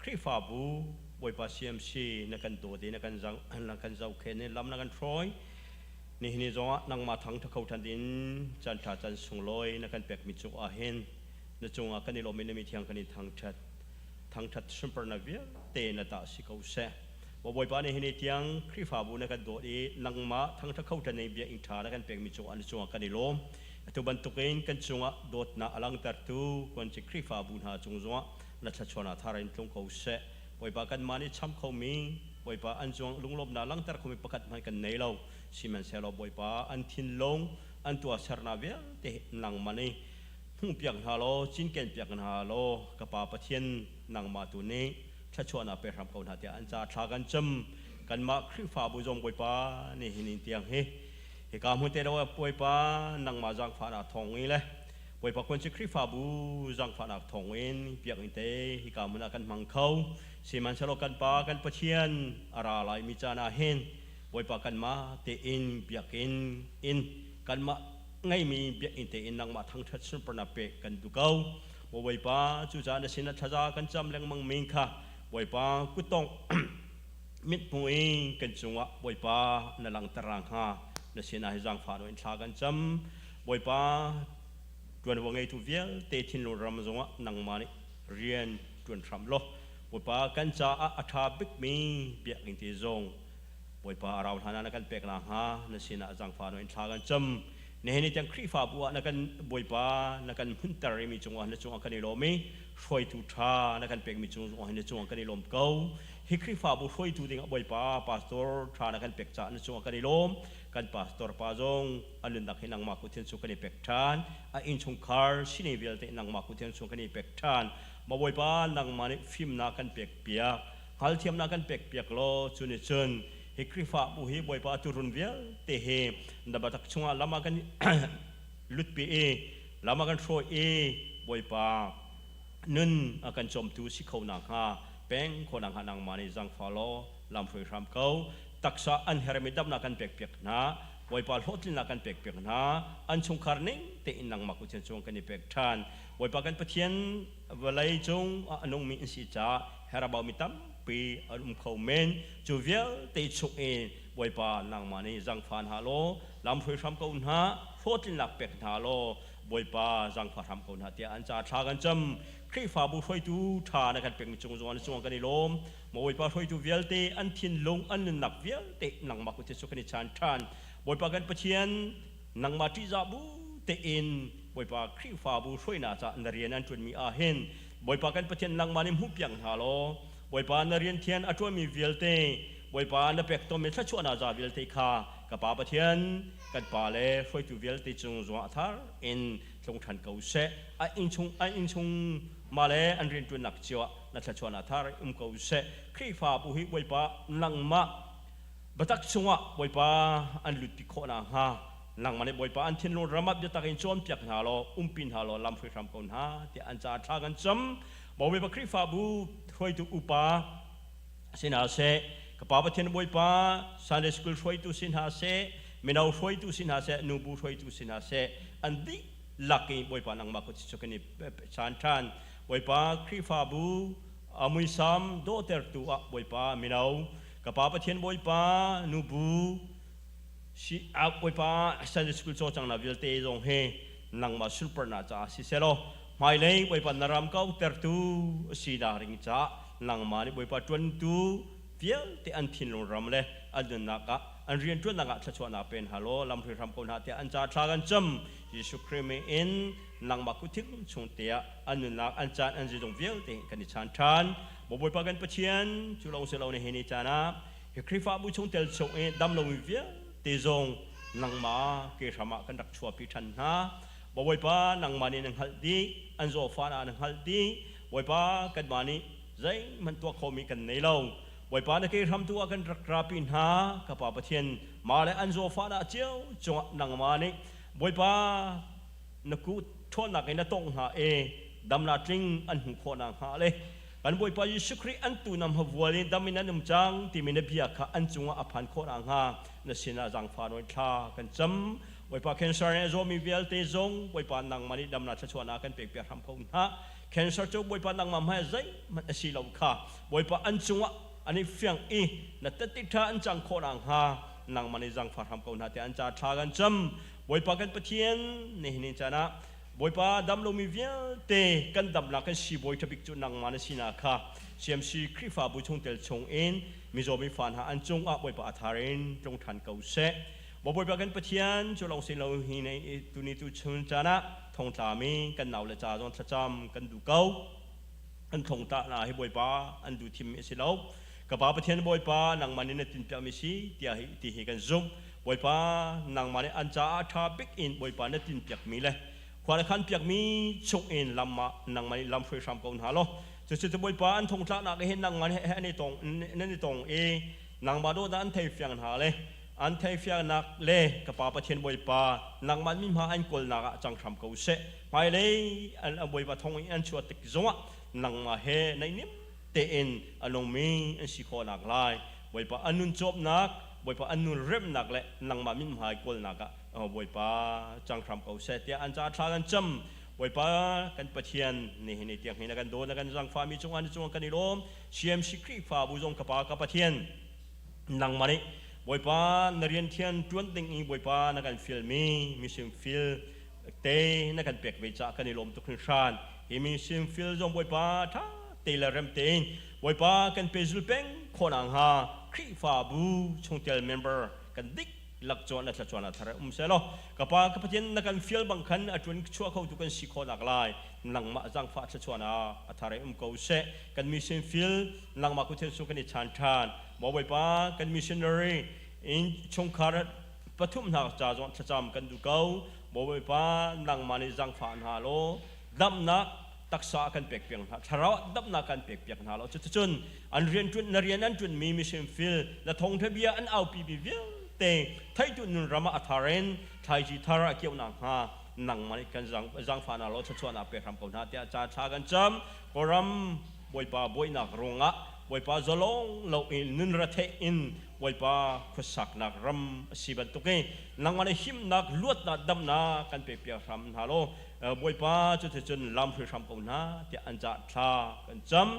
Khrihfabu Bawipa CMC na kan dawt i na kan zang na kan zohkhenh i lam na kan hruai. Nihin ni zongah nangmah thang ṭha kho ṭhan in caan ṭha caan sunglawi na kan pekmi cungah hin na cungah kan i lawm i na mithiang kan in thangṭhat. Thangthat sunparnak vialte na ta si ko seh. Maw Bawipa nih hini tiang Khrihfabu na kan dawt i nangmah thangthat kho ṭan bia ing ṭha na kan pekmi cungah na cungah kan i lawm. Atu bantukin kan cungah dawtnak a langhtertu kuanci Khrihfabu hna cung zongah na thluachuahnak thar in tlung ko seh. Bawipa kanmah nih cham khomi Bawipa an cung lunglawmhnak langhter khomi pakhat hmanh kan nei lo. Sihmanhsehlaw Bawipa an thinlung an tuahsernak vialte nangmah nih hmuhpiak hna law cinkenpiak hna law ka Pa Pathian nangmah tu nih thluachuahnak pe hram ko hna tiah an ca thla kan cam. Kanmah Khrihfabu zong Bawipa nih hin in tiang hi hika hmun te lo Bawipa nangmah zaangfahnak thawng i le Bawipa kun cu Khrihfabu zaangfahnak thawng in biakinn te hika hmun ah kan hmang kho. Sihmanhsehlaw kan Pa kan Pathian a ra laimi caan ah hin Bawipa kanmah tein biakinn in kanmah ngeimi biakinn tein nangmah thangṭhat sunparnak pek kan duh ko. Maw Bawipa, cucaah na sinah thlaza kan cam lengmang mi kha Bawipa kuttongh mithmuh in kan cungah Bawipa na langhter hnga. Na sinah hi zaangfah in thla kan cam. Bawipa, ṭuanvo ngeitu vialte thinlung ram zongah nangmah nih rian ṭuan hram law Bawipa kan caah a ṭha bikmi biakinn te zong Bawipa a rau hlan ah na kan pek nakhnga na sinah zaangfah in thla kan cam. Nihin ni tiang Khrihfabu ah na kan Bawipa na kan hmunter mi cungah na cungah kan i lawm i hruaitu ṭha na kan pekmi cungah na cungah kan i lawm ko. Hi Khrihfabu hruaitu dingah Bawipa pastor ṭha na kan pek caah na cungah kan i lawm. Kan pastor pa zong a nunnak hi nangmah kut hin cu kan i pek ṭhan. A innchungkhar sining vialte nangmah kut hin cu kan i pek ṭhan. Maw Bawipa nangmah nih fimnak kan pek piak. Hngalthiamnak kan pek piak law cu nih cun hi Khrihfabu hi Bawipa turun vialte hi na batak chungah lam ah kan lutpi i lam ah kan hruai i Bawipa nun a kan cawmtu si kho nakhnga peng kho nakhnga nangmah nih zaangfah law lam hruai hram ko. Taksa an hermi damnak kan pek piak hna. Bawipa hlawhtlinnak kan pek piak hna. An chungkhar ning tein nangmah kut chung kan i pek ṭhan. Bawipa kan Pathian vawlei cung ah a nungmi an si caah herabau mi tampi an um kho men. Cu vialte chung in Bawipa nangmah nih zaangfah hna law lam hruai hram ko hna, hlawhtlinnak pek hna law Bawipa zaangfah hram ko hna tiah an ca thla kan cam. Khrihfabu hruaitu ṭha na kan pekmi cung zongah na cungah kan i lawm. Maw Bawipa hruaitu vialte an thinlung an nunnak vialte nangmah kut cu kan i chan ṭhan. Bawipa kan Pathian nangmah ṭihzah bu tein Bawipa Khrihfabu hruainak caah na rian an ṭuanmi ah hin Bawipa kan Pathian nangmah nih hmuhpiak hna law Bawipa na rian thian a ṭuanmi vialte Bawipa na pek tawnmi thluachuahnak za vialte kha ka Pa Pathian kan pa le hruaitu vialte cung zongah thar in tlung ṭhan ko seh. A innchung an innchung mah le an rianṭuannak cio ah na thluachuahnak thar um ko seh. Khrihfabu hi Bawipa nangmah biatak chungah Bawipa an lutpi khawh nakhnga nangmah nih Bawipa an thinlung ram ah biatak in cawnpiak hna law umpi hna law lam hruai hram ko hna tiah an caah thla kan cam. Bawipa Khrihfabu hruaitu upa si hna seh, ka Pa Pathian Bawipa Sunday School hruaitu si hna seh, mino hruaitu si hna seh, nubu hruaitu si hna seh, an dihlak in Bawipa nangmah kut cu kan i chan ṭhan. Bawipa Khrihfabu a muisam dawhtertu ah Bawipa mino, ka Pa Pathian Bawipa nubu, si Bawipa Sunday School cawlcanghnak vialte zong hi nangmah sunparnak caah si selaw hmailei Bawipa na ram kautertu a si nak ring caah nangmah nih Bawipa ṭuantu vialte an thinlung ram le an nunnak ah an rianṭuannak ah thluachuahnak pe hna law lamhruai hram ko hna tiah an ca thla kan cam. Jesuh Khrih min in nangmah kutthing chung te ah an nunnak an caan an zeizong vialte kan i chan ṭhan. Maw Bawipa kan Pathian, cu lawng si lo na hin i caan ah hi Khrihfabu chung tel chung i dam lomi vialte zong nangmah ke hram ah kan rak chuahpi ṭhan hna. Bawipa, nangmah nih na hngalh dih, an zawfah ah na hngalh dih. Bawipa, kanmah nih zeihmanh tuah khawhmi kan nei lo. Bawipa, na ke hram tu ah kan rak rapi hna. Ka Pa Pathian, mah le an zawfah dah cio cungah nangmah nih Bawipa na kut ṭhawnnak in na tongh hna i damnak tling an hmuh khawh nakhnga le kan Bawipa Jesuh Khrih an tu nam havual in dam in an um cang timi na bia kha an cungah a phan khawh nakhnga na sinah zaangfah nawn thla kan cam. Bawipa, cancer in a zawmi vialte zong Bawipa nangmah nih damnak thluachuahnak kan pekpiak hram ko hna. Cancer cu Bawipa nangmah hmai zeihmanh a si lo kha Bawipa an cungah an i fiang i na tette ṭha an cang khawh nakhnga nangmah nih zaangfah hram ko hna tiah an ca thla kan cam. Bawipa kan Pathian, nihin ni caan ah Bawipa dam lomi vialte kan damnak kan siibawi ṭhabik cu nangmah na sinak kha CMC Khrihfabu chungtel chungin mizaw mi fa hna an cungah Bawipa a thar in tlung ṭhan ko seh. Maw Bawipa kan Pathian, cu lawng si lo hi tuni tu chun caan ah thongtlami kan nau le ca zong thlacam kan duh ko. An thongtla hna hi Bawipa an duh thimmi a si lo. Ka Pa Pathian Bawipa, nangmah nih na tinpiakmi si tiah hi ti hi kan zumh. Bawipa, nangmah nih an caah ṭha bik in Bawipa na tinpiakmi le khua na khanpiakmi chungin lam ah nangmah nih lam hruai hram ko hna law, cucu cu Bawipa an thongtlaknak hin nangmah he an i tong nan i tong i nangmah dawtnak an theifiang hna le an theifiangnak le ka Pa Pathian Bawipa nangmah mi hma an kawlnak ah cang hram ko seh. Hmailei an Bawipa thong in an chuah tik zongah nangmah he naihniam tein a nungmi an si khawhnak lai Bawipa an nun cawpnak Bawipa an nun remnak le nangmah mithmai kawlnak ah Bawipa cang hram ko seh tiah an caah thla kan cam. Bawipa kan Pathian, nihin ni tiang hi na kan daw, na kan zangfahmi cungah na cungah kan i lawm. CMC Khrihfabu zong ka Pa ka Pathian, nangmah nih Bawipa na rian thian ṭuan ding i Bawipa na kan fialmi mising fil te na kan pek ve caah kan i lawm tuk hringhran. Hi mising fil zong Bawipa ṭha te le rem tein Bawipa kan pehzul peng khawh nakhnga Khrihfabu chungtel member kan diklak cawn a thlachuan ah thar um sehlaw ka Pa ka Pathian na kan fial bang khan a ṭuan chuah khotu kan si khawh nak lai nangmah zaangfah thluachuah ah a thar um ko seh. Kan mission field nangmah kuthen sung kan i chan ṭhan. Maw Bawipa, kan missionary in chungkhar pathum hna ca zong thlacam kan duh ko. Maw Bawipa, nangmah nih zaangfah hna law damnak taksa kan pek piak hna, thlarau damnak kan pek piak hna law, cuticun an rian ṭuan na rian an ṭuanmi mission field na thawngṭha bia an aupi mi vialte theitu nun ram ah a thar in thlaici thar a keuh nakhnga nangmah nih kan zaangfah hna law thluachuahnak pek hram ko hna tiah ca thla kan cam. Kawlram Bawipa bawinak ruangah Bawipa zalong lo in nun retheih in Bawipa khuasaknak ram a si bantuk i nangmah nih himnak luatnak damnak kan pek piak hram hna law Bawipa cuticun lam hrui hram ko hna tiah an cah thla kan cam.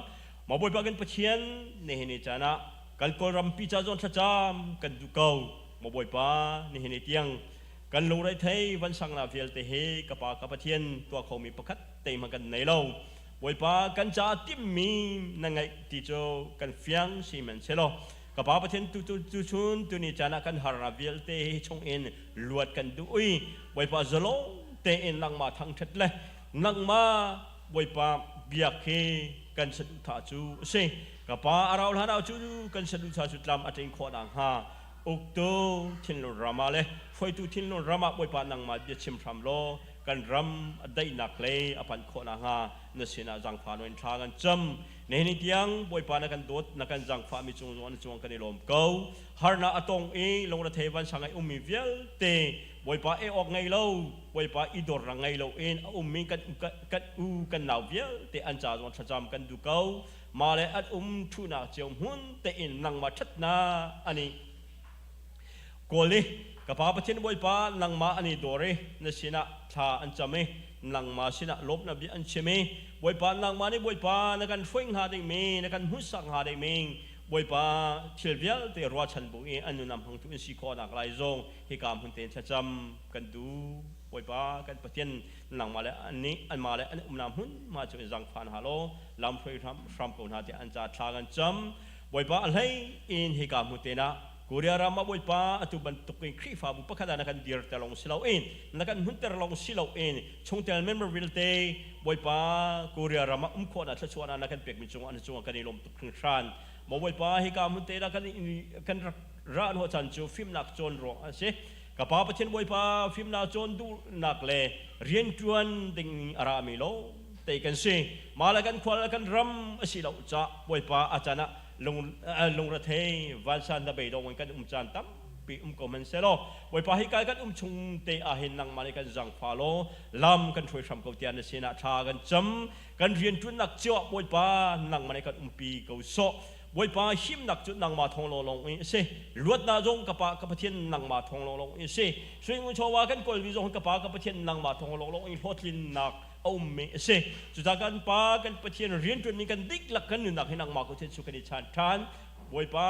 Maw Bawipa kan Pathian, nihin ni caan ah kan Kawlram pi ca zawn thlacam kan duh ko. Maw Bawipa, nihin ni tiang kan lungreithei vansangnak vialte hi ka Pa ka Pathian tuah khomi pakhat te hmanh kan nei lo. Bawipa kan caah timhmi na ngeih ti cu kan fiang sihmanhsehlaw ka Pa Pathian tu tu chun tuni caan ah kan harnak vialte hi chungin luat kan duh i Bawipa zalong tein nangmah thangṭhat le nangmah Bawipa biak hi kan saduhthah cu a si. Ka Pa a rau hlan ah cu kan saduhthah cu tlam a tlin khawh nakhnga uktu thinlung ram ah le hruaitu thinlung ram ah Bawipa nangmah bia chim hram law kan ram a daihnak lei a panh khawh nakhnga na sinah zaangfah in thla kan cam. Nihin ni tiang Bawipa na kan dawt, na kan zaangfahmi cung zong na cung kan i lawm ko. Harnak a tong i lungrethei vansang i ummi vialte Bawipa e awk ngei lo, Bawipa i dawrnak ngei lo in a ummi kan kan u kan nau vialte an ca zong thlacam kan duh ko. Mah le an um ṭhunak cio hmun tein nangmah ṭhatnak ani kawl i ka Pa Pathian Bawipa nangmah an i dawr i na sinah thla an cam i nangmah sinah lawmhnak bia an chim i Bawipa nangmah nih Bawipa na kan hruai hnga dingmi na kan hmuhsak hnga dingmi Bawipa thil vialte ruahchan bu i an nun hmangtu in si khawhnak lai zong hika hmun tein thlacam kan duh. Bawipa kan Pathian nangmah le annih anmah le an umnak hmun ma cu in zaangfah hna law lam hruai hram hram ko hna tiah an ca thla kan cam. Bawipa a hlei in hika hmun te nah Korea ram ah Bawipa atu bantuk in Khrihfabu pakhat ah na kan dir ter lawng si loin na kan hmunter lawng si loin chungtel member vialte Bawipa Korea ram ah um khawhnak thluachuahnak na kan pekmi cungah na cungah kan i lawm tuk hringhran. Maw Bawipa hika hmun te nah kan kan rak ra hnawh caan cu fimnak cawn ruang a si. Ka Pa Pathian Bawipa fimnak cawn duhnak le rianṭuan ding a rami lo te kan si. Mah le kan khua le kan ram a si lo caah Bawipa a caan ah lungrethei vansan na beidong in kan um caan tampi um ko hmanhsehlaw Bawipa hi kai kan um chung te ah hin nangmah nih kan zangfa law lam kan hruai hram ko tiah na sinah thla kan cam. Kan rianṭuannak cio ah Bawipa nangmah nih kan umpi ko sawh. Bawipa himnak cu nangmah thawng lawnglawng in a si. Luatnak zong ka Pa ka Pathian nangmah thawng lawnglawng in a si. Suingun chawva kan kawlmi zong ka Pa ka Pathian nangmah thawng lawnglawng in hlawhtlinnak a ummi a si. Cucaah kan Pa kan Pathian rianṭuanmi kan diklak kan nunnak hi nangmah ko cu kan i chan ṭhan. Bawipa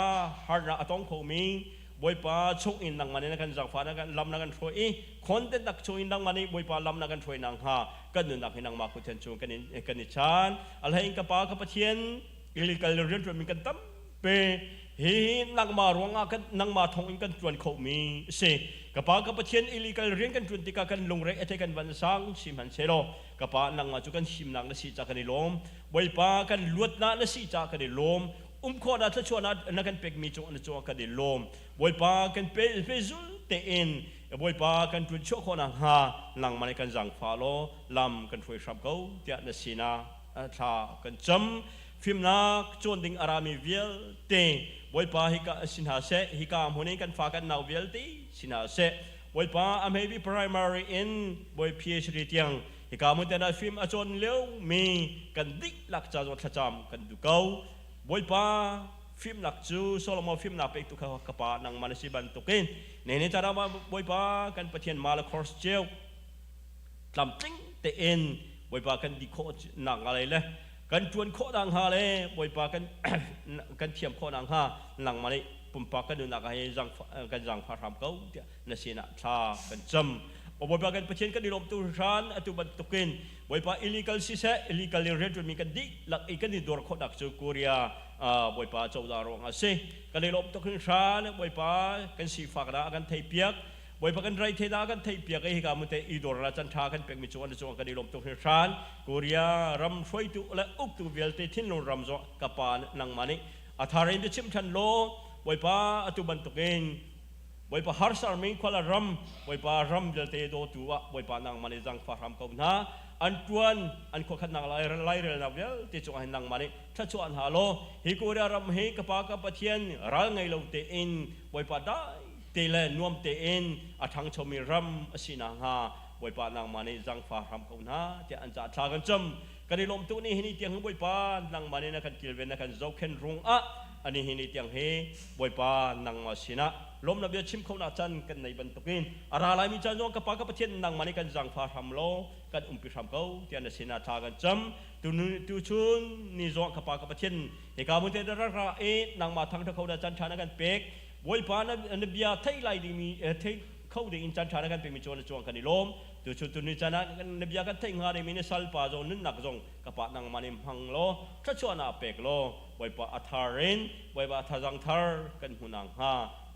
harnak a tong khomi. Bawipa chung in nangmah nih na kan zaangfah na kan lam na kan hruai i khonte nak chung in nangmah nih Bawipa lam na kan hruai nakhnga kan nunnak hi nangmah kut chung kan in kan i chan. A hlei in ka Pa ka Pathian illegal rianṭuan mi kan tampi hi nangmah ruangah kan nangmah thawng in kan ṭuan khomi a si. Ka Pa ka Pathian illegal rian kan ṭuan tikah kan lungre a thei kan van sang sihmanhsehlaw ka Pa nangmah cu kan himnak na si ca kan i lawm. Bawipa kan luatnak na si ca kan i lawm. Um khawhnak thluachuahnak na kan pekmi cung na cungah kan i lawm. Bawipa kan pe pehzul tein Bawipa kan ṭuan chuah khawh nakhnga nangmah nih kan zaangfah law lam kan hruai hram ko tiah na sinah thla kan cam. Fimnak cawn ding a rami vialte Bawipa hika si hna seh, hika hmun in kan fa kan nau vialte si hna seh. Bawipa a hmebi primary in Bawi PhD tiang hika hmun te ah fim a cawn lio mi kan dihlak ca zong thlacam kan duh ko. Bawipa fimnak cu Solomon fimnak pektu kha ka pa nangmah na si bantukin nene cara Bawipa kan Pathian ma le course cio tlamtling tein Bawipa kan di khawh nak hnga le kan ṭuan khawh nak hnga le Bawipa kan kan thiam khawh nak hnga nangmah nih pumpak kan nunnak ah hi kan zaangfah hram ko tiah na sinah thla kan cam. Bawipa kan Pathian kan i lawm tu hran atu bantukin Bawipa illegal siseh illegal in rianṭuanmi kan dihlak i kan i dor khawhnak cu Korea Bawipa cozah ruang a si. Kan i lawm tuk hringhran Bawipa kan sifak dah a kan theihpiak. Bawipa kan reithei dah a kan theihpiak i hika mun te i dor la can ṭha kan pekmi cung an cung kan i lawm tuk hringhran. Korea ram hruaitu le uktu vialte thinlung ram zong ka pa nangmah nih a thar in biachim ṭhan law Bawipa atu bantukin Bawipa harsarmi khual ram Bawipa ram vialte dawtu ah Bawipa nangmah nih zaangfah hram ko hna. An ṭuan an khuakhatnak lairelnak vialte cungah hin nangmah nih thluachuah hna law hi Korea ram hi ka Pa ka Pathian ral ngei lo tein Bawipa dai te le nuam tein a ṭhangchomi ram a si nakhnga Bawipa nangmah nih zaangfah hram ko hna tiah an caah thla kan cam. Kan i lawm tuk ni hi ni tiang hi Bawipa nangmah nih na kan kilven na kan zohkhenh rungah ani hi ni tiang hi Bawipa nangmah sinah lawmnak bia chim khonak caan kan nei bantukin a ra laimi caan zong ka Pa ka Pathian nangmah nih kan zaangfah hram law kan umpi hram ko tiah na sinah thla kan cam. Tuchun ni zong ka Pa ka Pathian hika mun te ra ra i nangmah thangṭha kho na caan ṭha na kan pek. Bawipa na bia theih lai dingmi thei kho ding in caan ṭha na kan pekmi cu na cuang kan i lawm. Tuchun tuni caan ah na bia kan theih hnga dingmi na salpa zong nunnak zong ka Pa nangmah nih hmang law thluachuahnak pek law Bawipa a thar in Bawipa thazaang thar kan hmu nakhnga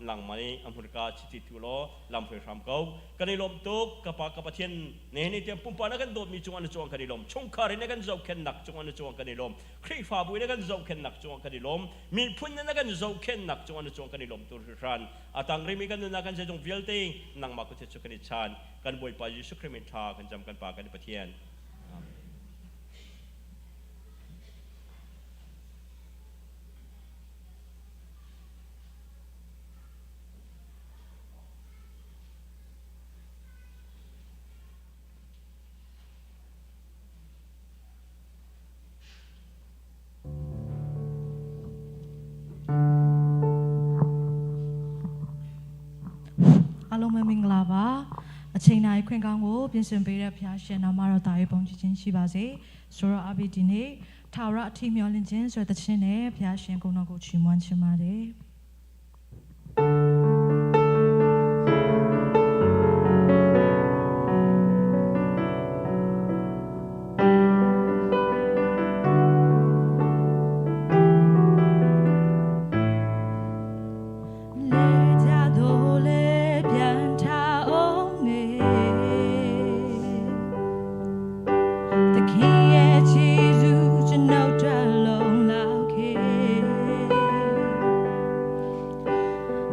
nangmah nih a hmurka chiti tu law lam hruai hram ko. Kan i lawm tuk ka Pa ka Pathian nihin ni tiang pumpak na kan dawtmi cungah na cuang kan i lawm. Chungkhar in na kan zohkhenhnak cungah na cuang kan i lawm. Khrihfabu in na kan zohkhenhnak cungah kan i lawm. Miphun in na kan zohkhenhnak cungah na cuang kan i lawm tu hringhran. A tang rimi kan nunnak kan zeizong vialte nangmah kut cu kan i chan. Kan Bawipa Jesuh Khrih min thla kan cam kan Pa kan Pathian. Amen. အားလုံးပဲမင်္ဂလာပါအချိန်တိုင်းခွင့်ကောင်းကိုပြင်ဆင်ပေးတဲ့ဘုရားရှင်နာမတော်တာရေးပုံကြည်ခြင်းရှိပါစေဆိုတော့အဘိဒီနေ့ထာဝရအထီမျှော်လင့်ခြင်းဆိုတဲ့တခြင်းနဲ့ဘုရားရှင်ဂုဏ်တော်ကိုချီးမွမ်းခြင်းပါတယ်လေကြတော့လေပြန်ထားအောင်နေသခင်ရဲ့ချီးဇူးကျွန်ုပ်တို့လုံလောက်ခဲ့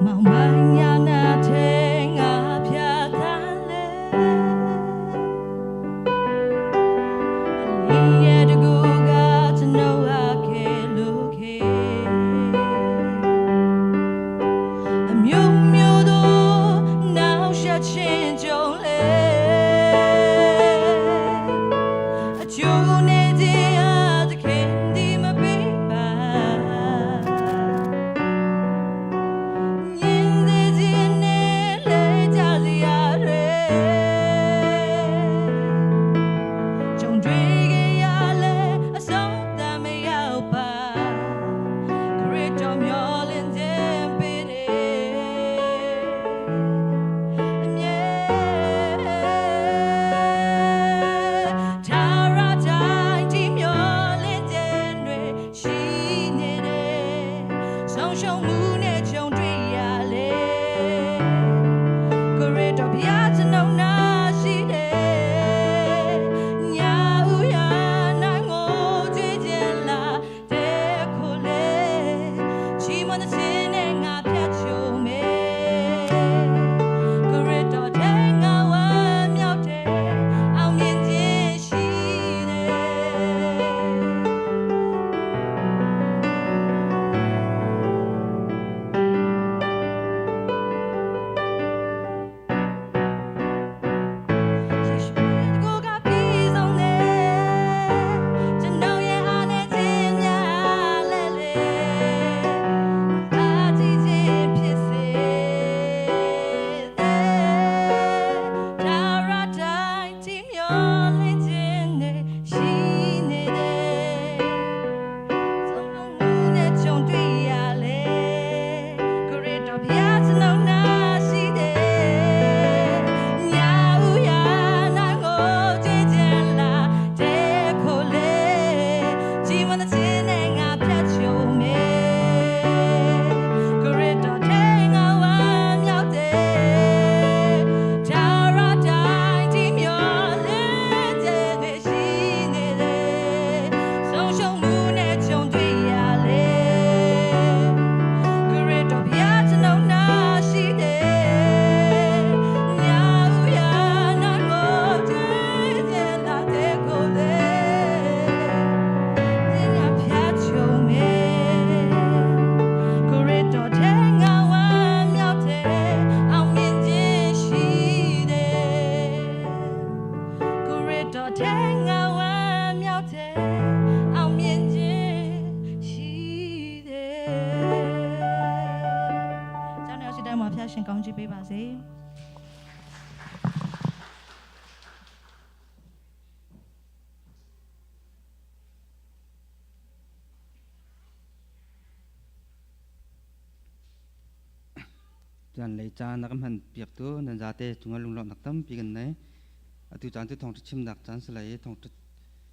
မောင်မညာနာတဲ့ငါဖြတ်သန်းလေအလင်းရဲ့တကူကကျွန်ုပ်အခဲလို့ခဲ့အမျိုးမျိုးသောနောက်ဆက်ခြင်းကြုံလေအကျိုးနေခြင်းအသခင်ဒီမပေးပါ ညင်စေခြင်းနဲ့လဲကြစရာတွေကြုံတွေ့ခဲ့ရလဲအဆုံးသတ်မရောက်ပါခရစ်တော်မျှော်လင့်ခြင်းပေးတယ် Tuan lei caan na kan hman piak tu nan zate cungah lunglawmhnak tampi kan nei. Atu caan cu thawngṭha chimnak caan si lai i thawngṭha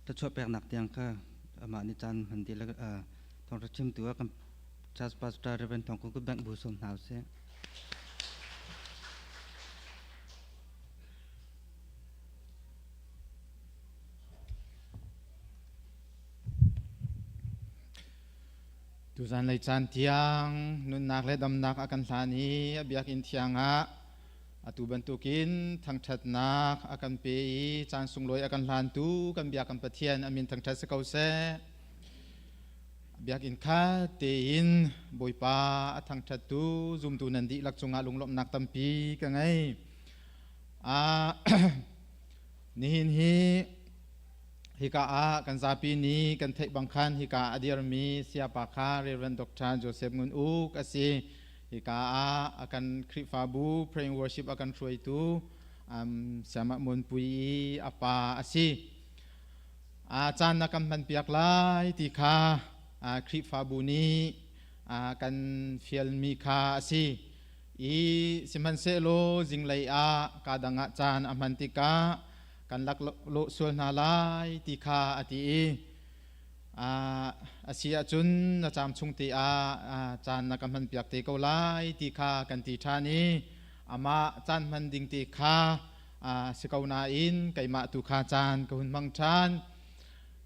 thluachuah peknak tiang kha amah nih caan hman dih le thawngṭha chimtu ah kan Church Pastor Reverend Thawng Kung Bank bu sawm hna usih. Tuzan lei caan tiang nunnak le damnak a kan hlan i a biakinn thiang ah atu bantukin thangṭhatnak a kan pe i caan sunglawi a kan hlantu kan biak kan Pathian a min thangṭhat si ko seh. Biakinn kha tein Bawipa a thangṭhattu zumtu nan dihlak cungah lunglawmhnak tampi ka ngei. Nihin hi Hika ah kan zapi nih kan theih bang khan hika a dirmi sayapa kha Reverend Dr. Joseph Ngun Uk a si. Hika ah a kan Khrihfabu praying worship a kan hruaitu Sayamah Muanpui i a pa a si. A caan na kan hmanpiak lai ti kha Khrihfabu nih kan fialmi kha a si. I sihmanhsehlaw zinglei ah kaa dang ah caan a hman tikah kan lak lawh sual hna lai ti kha a ti i a si ahcun na caam chung te ah caan na ka hmanpiak te ko lai ti kha kan ti ṭhan i amah caan hman ding te kha si ko nain keimah tu kha caan ka hun hmang ṭhan.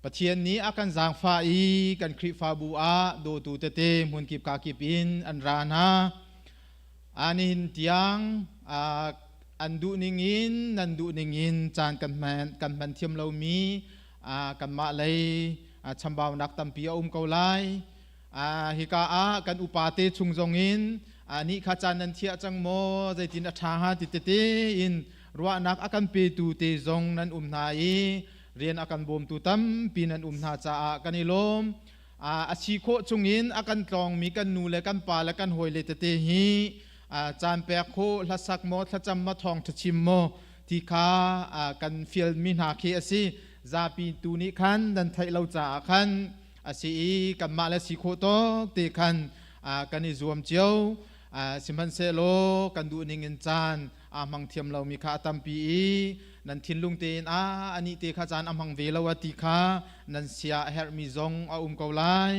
Pathian nih a kan zaangfah i kan Khrihfabu ah dawtu tete hmunkip kakip in an ra hna. Nihin tiang an duh ningin nan duh ningin caan kan hman kan hman thiam lomi kanmah lei chambaunak tampi a um ko lai. Hika ah kan upa te chung zongin nih kha caan nan thiah cang maw, zeitin a ṭha hnga ti tete in ruahnak a kan petu te zong nan um hna i rian a kan bawmtu tampi nan um hna caah kan i lawm. A si khawh chungin a kan tlawngmi kan nu le kan pa le kan hawile tete hi caan pek khawh, hlasak maw, thlacam maw, thawngṭha chim maw ti kha kan fialmi hna khi a si. Zapi tu nih khan nan theih lo caah khan a si i kanmah le si khawh tawk te khan kan i zuam cio. Sihmanhsehlaw kan duh ning in caan aa hmang thiam lomi kha a tampi i nan thinlung tein a anih te kha caan a hmang ve lo a ti kha nan sia a herhmi zong a um ko lai.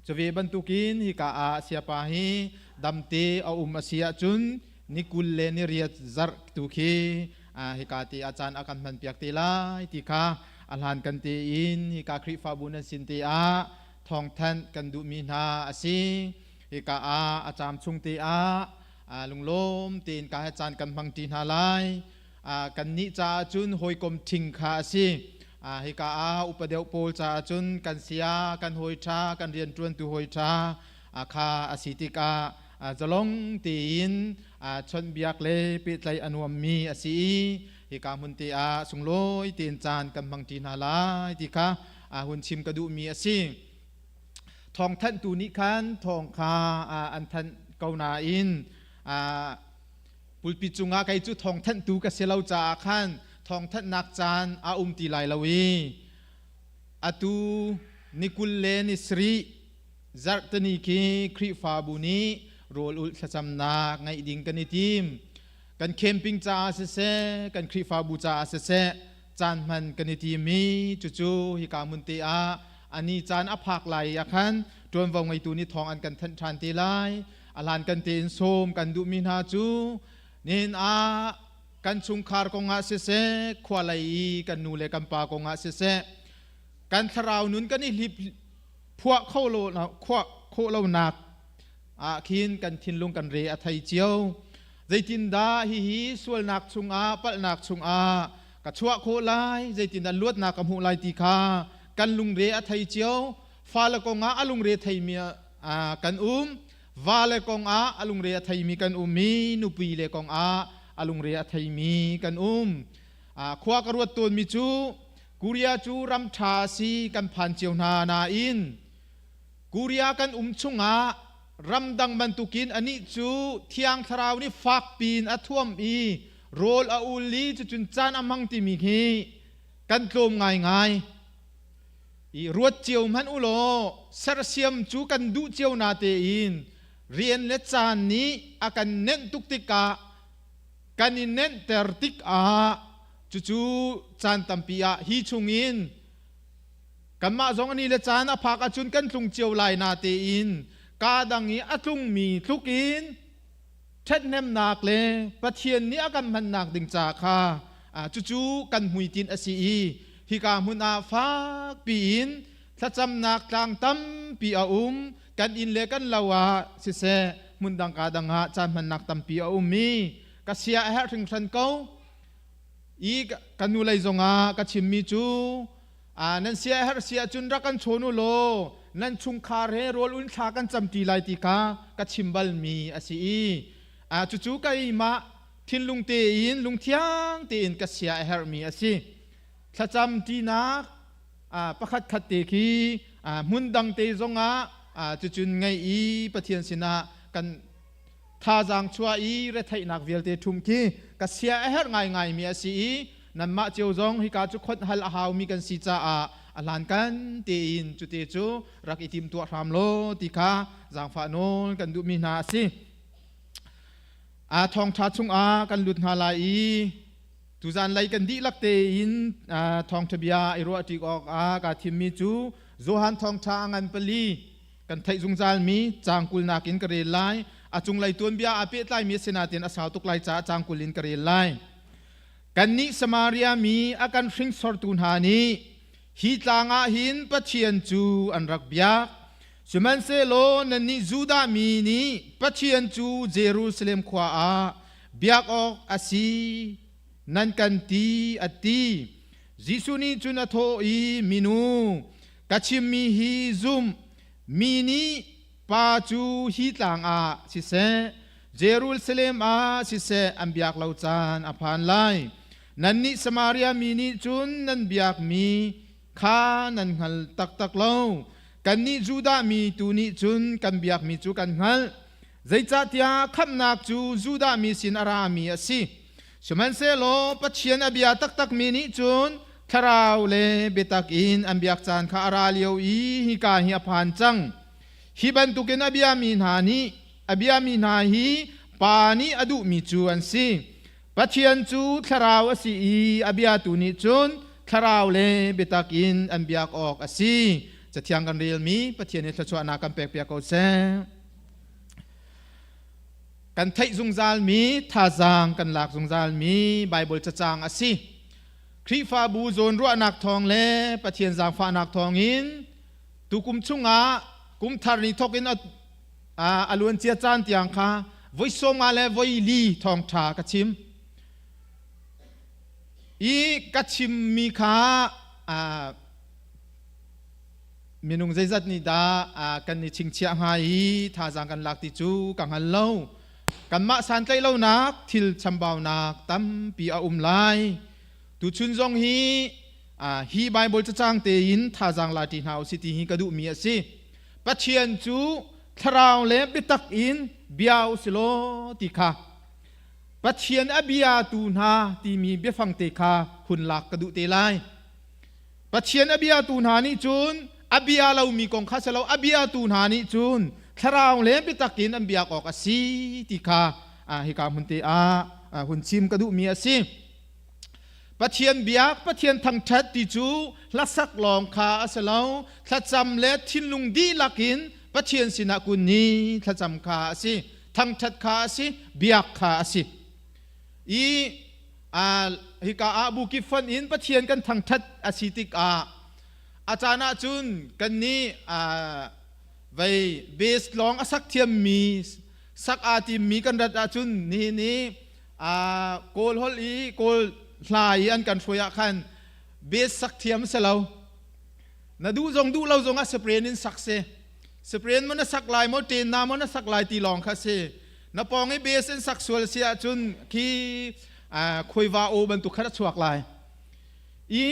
Cuve bantukin hika ah siapa hi damte a um a si ahcun ni 28 zarh tu khi hika te ah caan a kan hmanpiak te lai ti kha a hlan kan tein hika Khrihfabu nan sin te ah thawngthanh kan duhmi hna a si. Hika ah a caam chung te ah lunglawm tein ka he caan kan hmang ṭi hna lai. Kannih caah cun hawikom ṭhing kha a si. Hika ah upa deuh pawl caah cun kan sia, kan hawi ṭha, kan rianṭuantu hawi ṭha kha a si tikah zalong tein chawnhbiak le pehtlaih a nuammi a si i hika hmun te ah sunglawi tein caan kan hmang ṭi hna lai ti kha hun chim ka duhmi a si. Thawngthanhtu nih khan thawng kha an thanh ko nain pulpit cungah kei cu thawngthanhtu ka si lo caah khan thawngthanhnak caan a um ti lai lo i atu ni 27 zarhteni khi Khrihfabu nih rawl ulh thlacamnak ngeih ding kan i tim. Kan camping caah siseh, kan Khrihfabu caah siseh, caan hman kan i tim i cucu hika hmun te ah ani caan a phak lai ah khan ṭuanvo ngeitu nih thawng an kan thanh ṭhan te lai. A hlan kan tein sawm kan duhmi hna cu nihin ah kan chungkhar kongah siseh, khua lei i kan nu le kan pa kongah siseh, kan thlarau nun kan i hlip phuah kho lo khuah khawh lonak ah khin kan thinlung kan re a thei cio. Zeitindah hihi sualnak chungah, palhnak chungah ka chuah khawh lai, zeitindah luatnak ka hmuh lai ti kha kan lungre a thei cio. Fale kongah a lungre theimi kan um, vale kongah a lungre a theimi kan um i nupi le kongah a lungre a theimi kan um. Khua ka ruat tawnmi cu Korea cu ram ṭha si kan phan cio hna nain Korea kan um chungah ramdang bantukin anih cu Thiang Thlarau nih fakpi in a thuam i rawl a ul i cucun caan a hmang timi khi kan tlawm ngaingai. I ruat cio hmanh u law sersiam cu kan duh cio na tein Rian le caan nih a kan nenh tuk tikah kan i nenhter tikah cucu caan tampi ah hi chungin kanmah zong ani le caan a phak ahcun kan tlung cio lai na tein kaa dang i a tlungmi tluk in ṭhathnemnak le Pathian nih a kan hmannak ding ca kha cucu kan hmuitinh a si i hika hmun ah fakpi in thlacamnak tlang tampi a um. Kan inn le kan lo ah siseh, hmun dang ka dang ah caan hmannak tampi a um i ka sia a herh hringhran ko. I ka nu lei zongah ka chimmi cu, nan sia a herh si ahcun rak kan chawn u law nan chungkhar he rawl un thla kan camṭi lai ti kha ka chim balmi a si i cucu keimah thinlung tein, lungthiang tein ka sia a herhmi a si. Thlacam ṭinak pakhat khat te khi hmun dang te zongah cucun ngei i Pathian sinah kan thazaang chuah i retheihnak vialte ṭhum khi ka sia a herh ngaingaimi a si i nanmah cio zong hika cu khonh hal a haumi kan si caah a hlankan tein cute cu rak i timtuah hram law ti kha zaangfah nawl kan duhmi hna a si. A thawngṭha chungah kan lut hna lai i tuzan lei kan dihlak tein thawngṭha bia i ruah ṭi awkah kaa thimmi cu Johan thawngṭha a ngan pali kan theih zungzalmi caang kulnak in ka rel lai. A cunglei tuanbia aa pehtlaimi a si nain a sau tuk lai caah caang 20 in ka rel lai. Kannih Samaria mi a kan hringsortu hna nih hi tlang ah hin Pathian cu an rak biak. Sihmanhsehlaw nannih Judah mi nih Pathian cu Jerusalem khua ah biak awk a si nan kan ti, a ti. Jesuh nih cun a thawh i, Minu, ka chimmi hi zum, mi nih Pa cu hi tlang ah siseh, Jerusalem ah siseh an biak lo caan a phan lai. Nannih Samaria mi nih cun nan biakmi kha nan hngal taktak lo. Kannih Judah mi tu nih cun kan biakmi cu kan hngalh. Zeicahtiah khamhnak cu Judah mi sin a rami a si. Sihmanhsehlaw Pathian a bia taktakmi nih cun thlarau le biatak in an biak caan kha a ra lio i hika hi a phan cang. Hi bantukin a biami hna nih a biami hna hi Pa nih a duhmi cu an si. Pathian cu thlarau a si i a biatu nih cun thlarau le biatak in an biak awk a si. Cathiang kan relmi Pathian nih thluachuahnak kan pekpiak ko seh. Kan theih zungzalmi, thazaang kan lak zungzalmi Baibal cacang a si. Khrihfabu zawnruahnak thawng le Pathian zaangfahnak thawngin tukum chungah kum thar ni thawk in a luancia caan tiang kha voi 50 le voi li thawngṭha ka chim. I ka chimmi kha minung zeizat nih dah kan i chingchiah hnga i thazaang kan lak ti cu ka hngal lo. Kanmah santlaih lonak thil chambaunak tampi a um lai. Tuchun zong hi hi Baibal cacang tein thazaang la ṭi hna usih ti hi ka duhmi a si. Pathian cu thlarau le biatak in bia u si law ti kha Pathian a biatu hna timi biafang te kha hun lak ka duh te lai. Pathian a biatu hna nih cun a bia lomi kong kha si lo, a biatu hna nih cun thlarau le biatak in an biak awk a si ti kha hika hmun te ah hun chim ka duhmi a si. Pathian biak, Pathian thangṭhat ti cu hlasak lawng kha a si lo, thlacam le thinlung dihlak in Pathian sinah kun ni thlacam kha a si, thangṭhat kha a si, biak kha a si. I hika ah bukip fonh in Pathian kan thangṭhat a si tikah a caan ahcun kannih vei base lawng a sak thiammi, sak aa timmi kan rat ahcun nihin i Kawl holh i Kawl hla i an kan hruai ah khan base sak thiam si lo. Na duh zong duh lo zong ah spren in sak si. Spren maw na sak lai maw ṭen na maw na sak lai ti lawng kha si. Na pawng i base in sak sual si ahcun khi khuaiva aw bantuk khan a chuak lai. I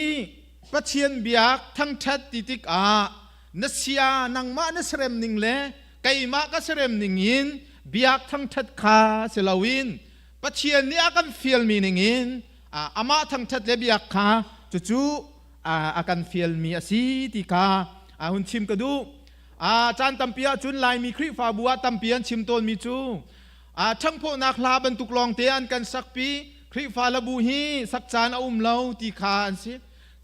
Pathian biak thangṭhat ti tikah na sia nangmah na serem ning le keimah ka serem ning in biak thangṭhat kha si loin Pathian nih a kan fialmi ning in amah thangṭhat le biak kha cucu a kan fialmi a si ti kha hun chim ka duh. A caan tampi ahcun Laimi Khrihfabu ah tampi an chim tawnmi cu a ṭhangphawhnak hla bantuk lawngte an kan sakpi. Khrihfa hlabu hi sak caan a um lo ti kha an si.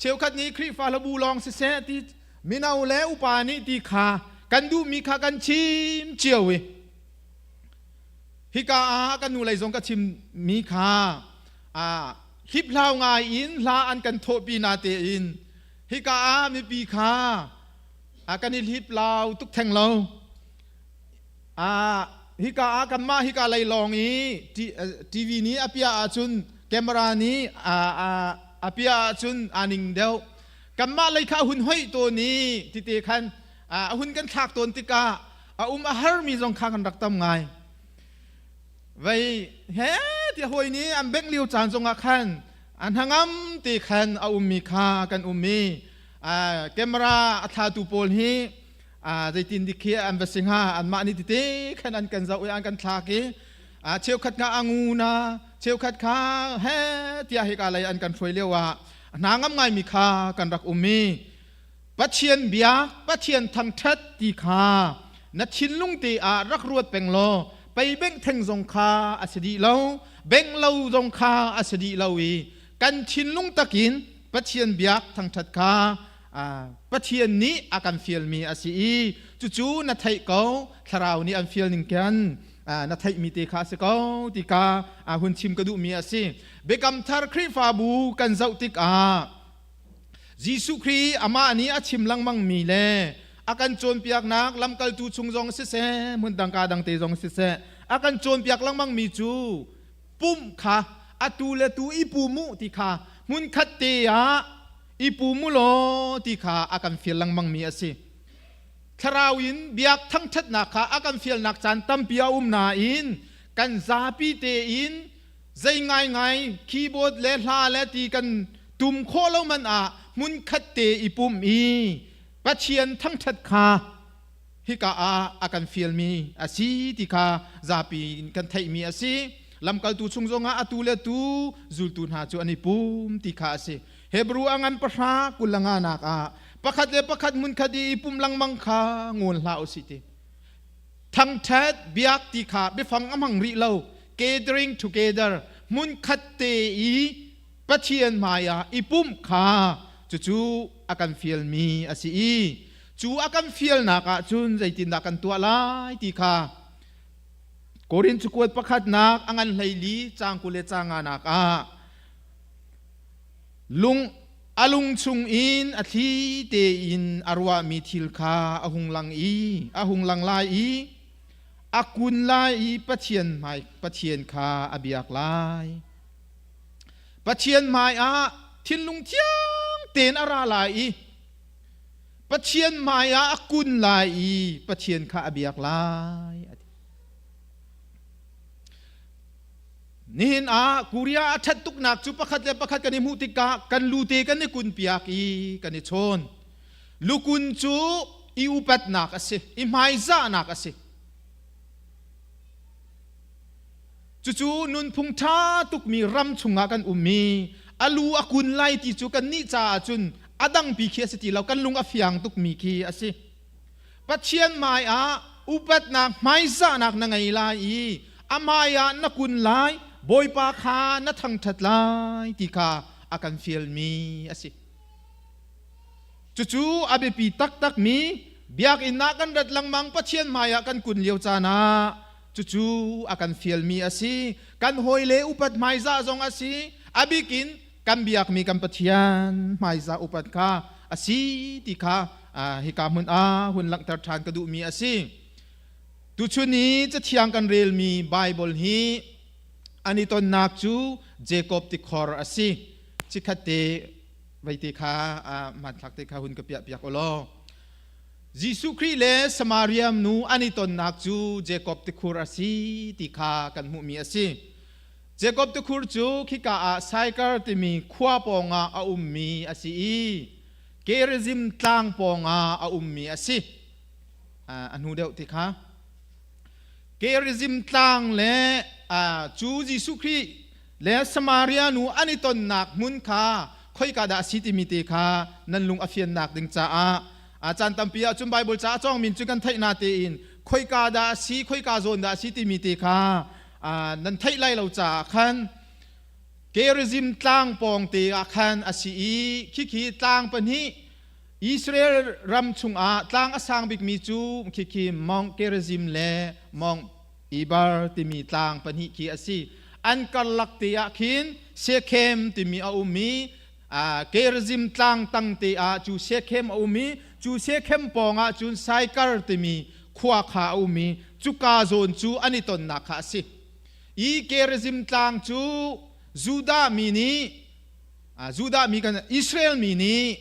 Cheukhat nih Khrihfa hlabu lawng siseh ti mino le upa nih ti kha kan duhmi kha kan chim cio i hika ah kan nu lei zong ka chimmi kha hliphlau ngai in hla an kan thawhpi na tein hika ah mipi kha kan i hliplau tuk theng lo. Hika ah kanmah hika lei lawng i TV nih a piah ahcun, camera nih a piah ahcun aa ning deuh. Kanmah lei kha a hun hoih tawn i tite khan a hun kan thlak tawn tikah a um a harmi zong kha kan rak tam ngai. Vei he ti hawi nih an bengh lio caan zongah khan a hnangam te khan a ummi kha kan um i camera a thlatu pawl hi zeitin dik khi an va si hnga, anmah nih tete khan an kan zoh i an kan thlak i cheukhat kha a ngu na, cheukhat kha he tiah hika lei an kan hruai lio ah hna ngam ngaimi kha kan rak um i Pathian bia, Pathian thangṭhat ti kha na thinlung te ah rak ruat peng law pei bengh theng zong kha a si dih lo, bengh lo zong kha a si dih lo i kan thinlung takin Pathian biak thangṭhat kha Pathian nih a kan fialmi a si i cucu na theih ko, thlarau nih an fial ning khan na theihmi te kha a si ko ti ka hun chim ka duhmi a si. Biakam Thar Khrihfabu kan zoh tikah Jesuh Khrih amah nih a chim lengmangmi le a kan cawnpiaknak lamkaltu chung zong siseh, hmun dang ka dang te zong siseh, a kan cawnpiak lengmangmi cu pumh kha atu le tu i pum u ti kha, hmunkhat te ah i pum u law ti kha a kan fial lengmangmi a si. Thlarau in biak thangṭhatnak kha a kan fialnak caan tampi a um nain kan zapi tein zei ngaingai keyboard le hla le ti kan tum khawh lo man ah hmunkhat te i pum i Pathian thangṭhat kha hika ah a kan fialmi a si ti kha zapi in kan theihmi a si. Lamkaltu chung zongah atu le tu zultu hna cu an i pum ti kha a si. Hebru a ngan pahra kul le nga nak ah pakhat le pakhat hmunkhat i i pum lengmang kha ngawl hlah u sih ti. Thangṭhat biak ti kha biafang a hmang rih lo. Gathering together, hmunkhat te i Pathian hmaiah i pumh kha cucu a kan fialmi a si i cu a kan fialnak ah cun zeitindah kan tuah lai ti kha Korin cakuat pakhatnak a ngan 14 caang 25 nak ah lung a lung chung in a thli tein a ruahmi thil kha a hung lang i a hung lang lai i a kun lai i Pathian hmai Pathian kha a biak lai. Pathian hmai ah thinlung thiang tein a ra lai i Pathian hmai ah a kun lai i Pathian kha a biak lai a ti. Nihin ah Korea a ṭhat tuknak cu pakhat le pakhat kan i hmuh tikah kan lute kan i kunpiak i kan i chawn. Lukun cu i upatnak a si, i hmaizahnak a si. Cucu nunphung ṭha tukmi ram chungah kan um i a lu a kun lai ti cu kannih caah cun a dangpi khi a si ti lo, kan lung a fiang tukmi khi a si. Pathian hmai ah upatnak hmaizahnak na ngei lai i a hmai ah na kun lai, Bawipa kha na thangṭhat lai ti kha a kan fialmi a si. Cucu a biapi taktakmi biakinn ah kan rat lengmang, Pathian hmai ah kan kun lio caan ah cucu a kan fialmi a si. Kan hawile upat hmaizah zong a si. A bikin kan biakmi kan Pathian hmaizah upat kha a si ti kha hika hmun ah hun langhter ṭhan ka duhmi a si. Tuchun i Cathiang kan relmi Baibal hi an i tonnak cu Jacob tikhor a si. Chikkhat te veite kha hmanthlak te kha hun ka piah piak u law. Jesuh Khrih le Samaria nu an i tonnak cu Jacob tikhur a si ti kha kan hmuhmi a si. Jacob tikhur cu khika ah Saikar timi khua pawngah a ummi a si i Gerizim tlang pawngah a ummi a si. A hnu deuh ti kha. Gerizim tlang le cu Jesuh Khrih le Samaria nu an i tonnak hmun kha khoika dah a si timi te kha nan lung a fiannak ding caah Caan tampi ah cun Bible ca a cawng min cu kan theih na tein khoika dah a si, khoika zawn dah a si timi te kha nan theih lai lo caah khan Gerizim tlang pawng te ah khan a si i khikhi tlang pahnih Israel ram chungah tlang a sang bikmi cu khikhi Mount Gerizim le Mount Eber timi tlang pahnih khi a si. An karlak te ah khin Shechem timi a um i Gerizim tlang tang te ah cu Shechem a um i cu Shechem pawng ah cun Saikar timi khua kha a um i cuka zawn cu an i tonnak kha a si. I Gerizim tlang cu Judah mi nih Judah mi kan Israel mi nih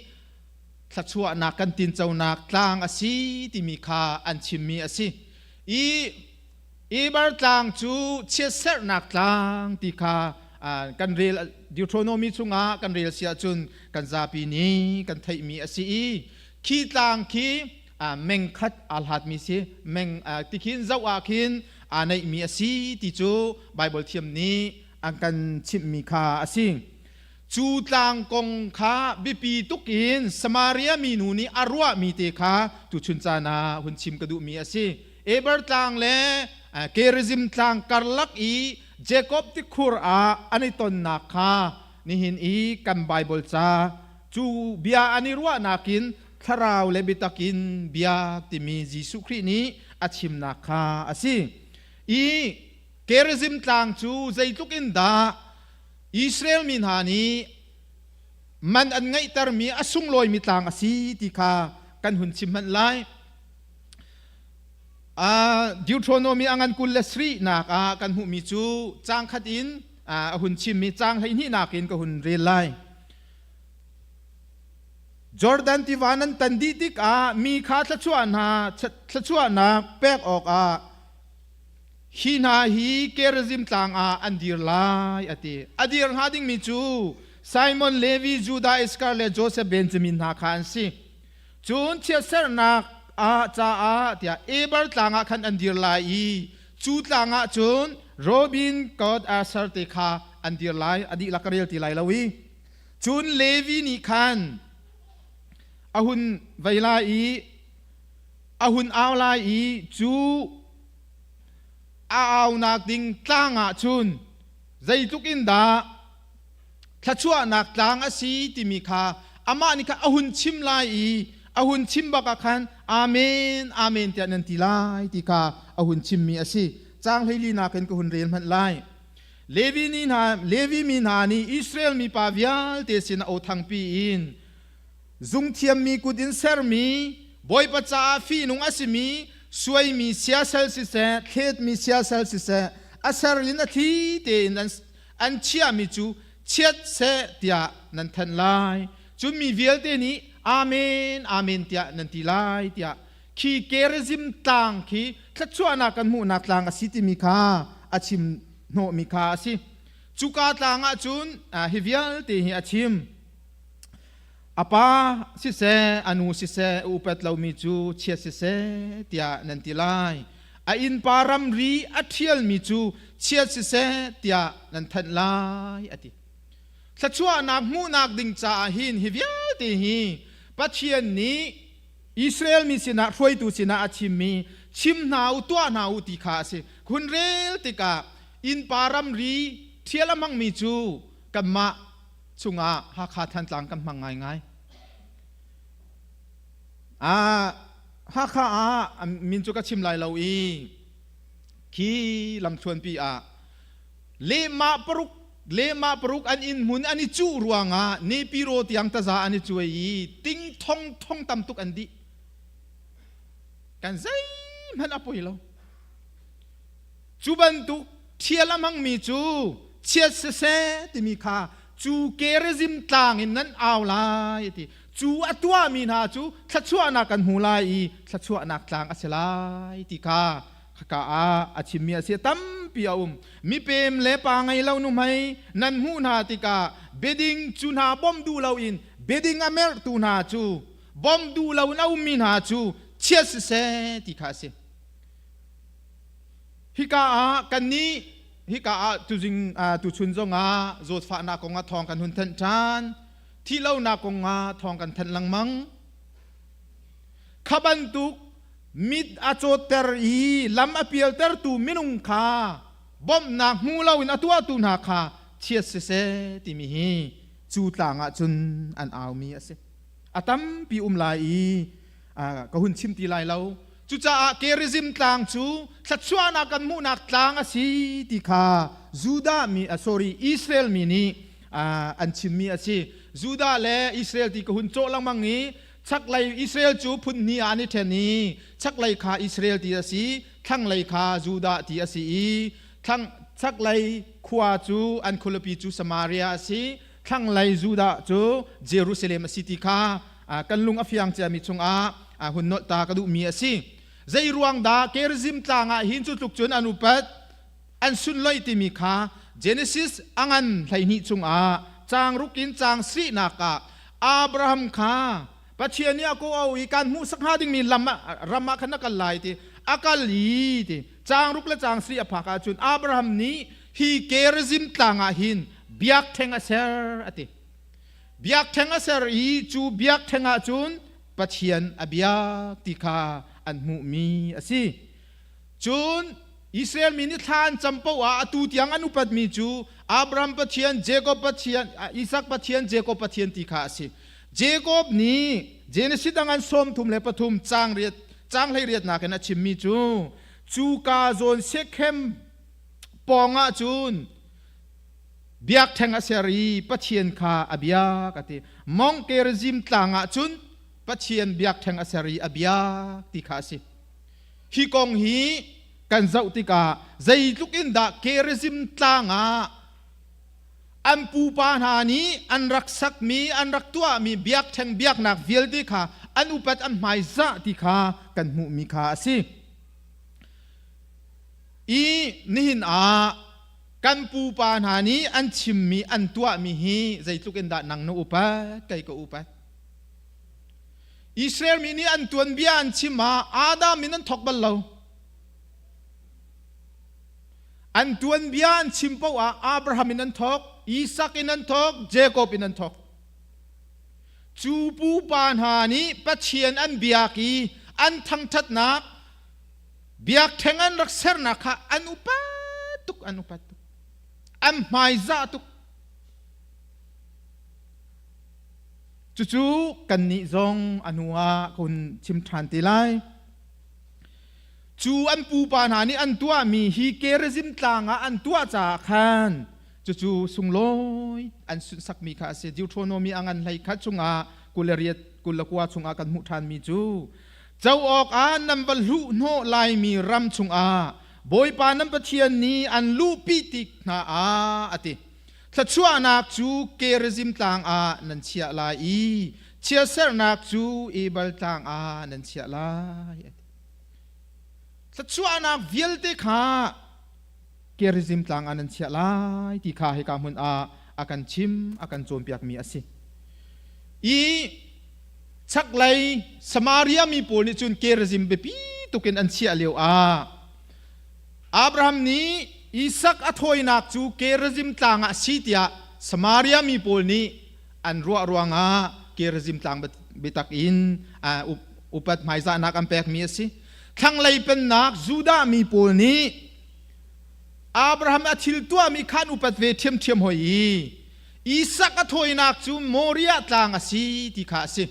thluachuahnak kan tinconak tlang a si timi kha an chimmi a si. I Eber tlang cu chiatserhnak tlang ti kha kan rel Deuteronomy chungah kan rel si ahcun kan zapi nih kan theihmi a si i khi tlang khi meng khat aa hlatmi si meng ti khin zoh ah khin aa neihmi a si ti cu Bible thiam nih an kan chimhmi kha a si. Cu tlang kong kha biapi tuk in Samaria minu nih a ruahmi te kha tuchun caan ah hun chim ka duhmi a si. Eber tlang le Gerizim tlang karlak i Jacob tikhur ah an i tonnak kha nihin i kan Bible ca cu bia an i ruahnak in thlarau le biatak in bia timi Jesuh Khrih nih a chimnak kha a si. I Gerizim tlang cu zeitluk in dah Israel mi hna nih man an ngeihtermi a sunglawimi tlang a si ti kha kan hun chim hmanh lai. Deuteronomy a ngan 23 nak ah kan hmuhmi cu caang khat in a hun chimmi caang 12 nak in ka hun rel lai. Jordan tiva nan tan dih tikah mi kha thluachuahnak pek awkah hi hna hi Gerizim tlang ah an dir lai a ti. A dir hnga dingmi cu Simon, Levi, Judah Iskar le Joseph Benjamin hna kha an si. Cun chiatsernak ah caah tiah Eber tlang ah khan an dir lai i cu tlang ah cun Robin God Asher te kha an dir lai. A dihlak ka rel ti lai lo i. Cun Levi nih khan a hun vei lai i a hun au lai i cu a aunak ding tlang ah cun zeitluk in dah thluachuahnak tlang a si timi kha amah nih khan a hun chim lai i a hun chim bak ah khan Amen, Amen tiah nan ti lai ti kha a hun chimmi a si. Caang 14 nak in ka hun rel hmanh lai. Levi ni hna Levi mi hna nih Israel mipa vialte sin a aw thangpi in zungthiammi kut in sermi Bawipa caah fihnung a simi suaimi siasal siseh thletmi siasal siseh a ser in a thli tein an chiahmi cu chiat seh tiah nan thanh lai. Cun mi vialte nih Amen, Amen tiah nan ti lai tiah khi Gerizim tlang khi thluachuahnak kan hmuhnak tlang a si timi kha a chim hnawhmi kha a si. Cuka tlang ah cun hi vialte hi a chim. A pa siseh, a nu siseh, upat lomi cu chiat siseh tiah nan ti lai. A innpa ramri a ṭhialmi cu chiat siseh tiah nan thanh lai, a ti. Thluachuahnak hmuhnak ding caah hin hi vialte hi Pathian nih Israel mi sinah hruaitu sinah a chimmi chim hna u tuah hna u ti kha a si. Hun rel tikah innpa ramri ṭhial a hmangmi cu kanmah chungah Hakha Thantlang kan hmang ngaingai. Hakha ah min cu ka chim lai lo i khi lamthluanpi ah lehmah paruk lehmah paruk an inn hmun an i cuh ruangah Nepiro tiang taza an i cuai i ting thong thong tam tuk an dih. Kan zeihmanh a poi lo. Cu bantuk thial a hmangmi cu chiat siseh timi kha cu Gerizim tlang in nan au lai ti. Cu a tuahmi hna cu thluachuahnak kan hmu lai i thluachuahnak tlang a si lai ti kha khaka ah a chimmi a si. Tampi a um. Mipem le pa ngei lo nuhmei nan hmuh hna tikah biading cu hna bawmh duh loin biading a merhtu hna cu bawmh duh loin a ummi hna cu chiat siseh ti kha a si. Hika ah kannih hika ah tuzing tuchun zongah zawtfahnak kongah thawng kan hun thanh ṭhan. Thihlonak kongah thawng kan thanh lengmang. Kha bantuk mit a cawtter i lam a pialtertu minung kha bawmhnak hmu loin a tuahtu hna kha chiat siseh timi hi cu tlang ah cun an aumi a si. A tampi um lai i ka hun chim ti lai lo. Cucaah Gerizim tlang cu thluachuahnak kan hmuhnak tlang a si ti kha Judah mi, sorry, Israel mi nih an chimmi a si. Judah le Israel ti ka hun cawh lengmang i chaklei Israel cu phun hnih ah an i ṭhen i chaklei kha Israel ti a si, thlanglei kha Judah ti a si i thlang chaklei khua cu an khualipi cu Samaria a si, thlanglei Judah cu Jerusalem a si ti kha kan lung a fiang ciami chungah hun nolh ta ka duhmi a si. Zei ruang dah Gerizim tlang ah hin cu tluk cun an upat an sunloih timi kha Genesis a ngan 12 chungah caang ruk in caang sarihnak ah Abraham kha Pathian nih a kawh i kan hmuhsak hnga dingmi lam ah ram ah khan a kal lai ti a kal i ti caang ruk le caang sarih a phak ahcun Abraham nih hi Gerizim tlang ah hin biakṭheng a ser a ti. Biakṭheng a ser i cu biakṭheng ah cun Pathian a biak ti kha an hmuhmi a si. Cun Israel mi nih thla an cam paoh ah atu tiang an upatmi cu Abraham Pathian, Jacob Pathian, Isak Pathian, Jacob Pathian ti kha a si. Jacob nih Genesis dang an 33 caang riat caang 18nak in a chimmi cu cu ka zawn Shechem pawng ah cun biakṭheng a ser i Pathian kha a biak a ti. Mount Gerizim tlang ah cun Pathian biakṭheng a ser i a biak ti kha a si. Hi kong hi kan zoh tikah zeitluk in dah Gerizim tlang ah an pupa hna nih an rak sakmi, an rak tuahmi biakṭheng biaknak vialte kha an upat an hmaizah ti kha kan hmuhmi kha a si. I nihin ah kan pupa hna nih an chimmi an tuahmi hi zeitluk in dah nang na upat, kei ka upat. Israel mi nih an tuanbia an chim ah Adam in an thawk bal lo. An tuanbia an chim paoh ah Abraham in an thawk, Isak in an thawk, Jacob in an thawk. Cu pupa hna nih Pathian an biak i an thangṭhatnak biakṭheng an rak sernak kha an upat tuk, an upat tuk. An hmaizah tuk. Cucu kannih zong a hnu ah ka hun chim ṭhan te lai. Cu an pupa hna nih an tuahmi hi Gerizim tlang ah an tuah caah khan cucu sunglawi an sunhsakmi kha a si. Deuteronomy a ngan 11 chungah 28 29 chungah kan hmuh ṭhanmi cu co awkah nan va luhhnawh laimi ram chungah Bawipa nan Pathian nih an luhpi tik hna ah a ti. Thluachuahnak cu Gerizim tlang ah nan chiah lai i chiatserhnak cu Ebal tlang ah nan chiah lai. Thluachuahnak vialte kha Gerizim tlang ah nan chiah lai ti kha hika hmun ah a kan chim, a kan cawnpiakmi a si. I chaklei Samaria mi pawl nih cun Gerizim biapi tukin an chiah lio ah Abraham nih Isak a thawinak cu Gerizim tlang ah si tiah Samaria mi pawl nih an ruah ruangah Gerizim tlang biatak in upat hmaizahnak an pekmi a si. Thlanglei pennak Judah mi pawl nih Abraham a thil tuahmi kha an upat ve ṭhiamṭhiam hoi i Isak a thawinak cu Moriah tlang a si ti kha a si.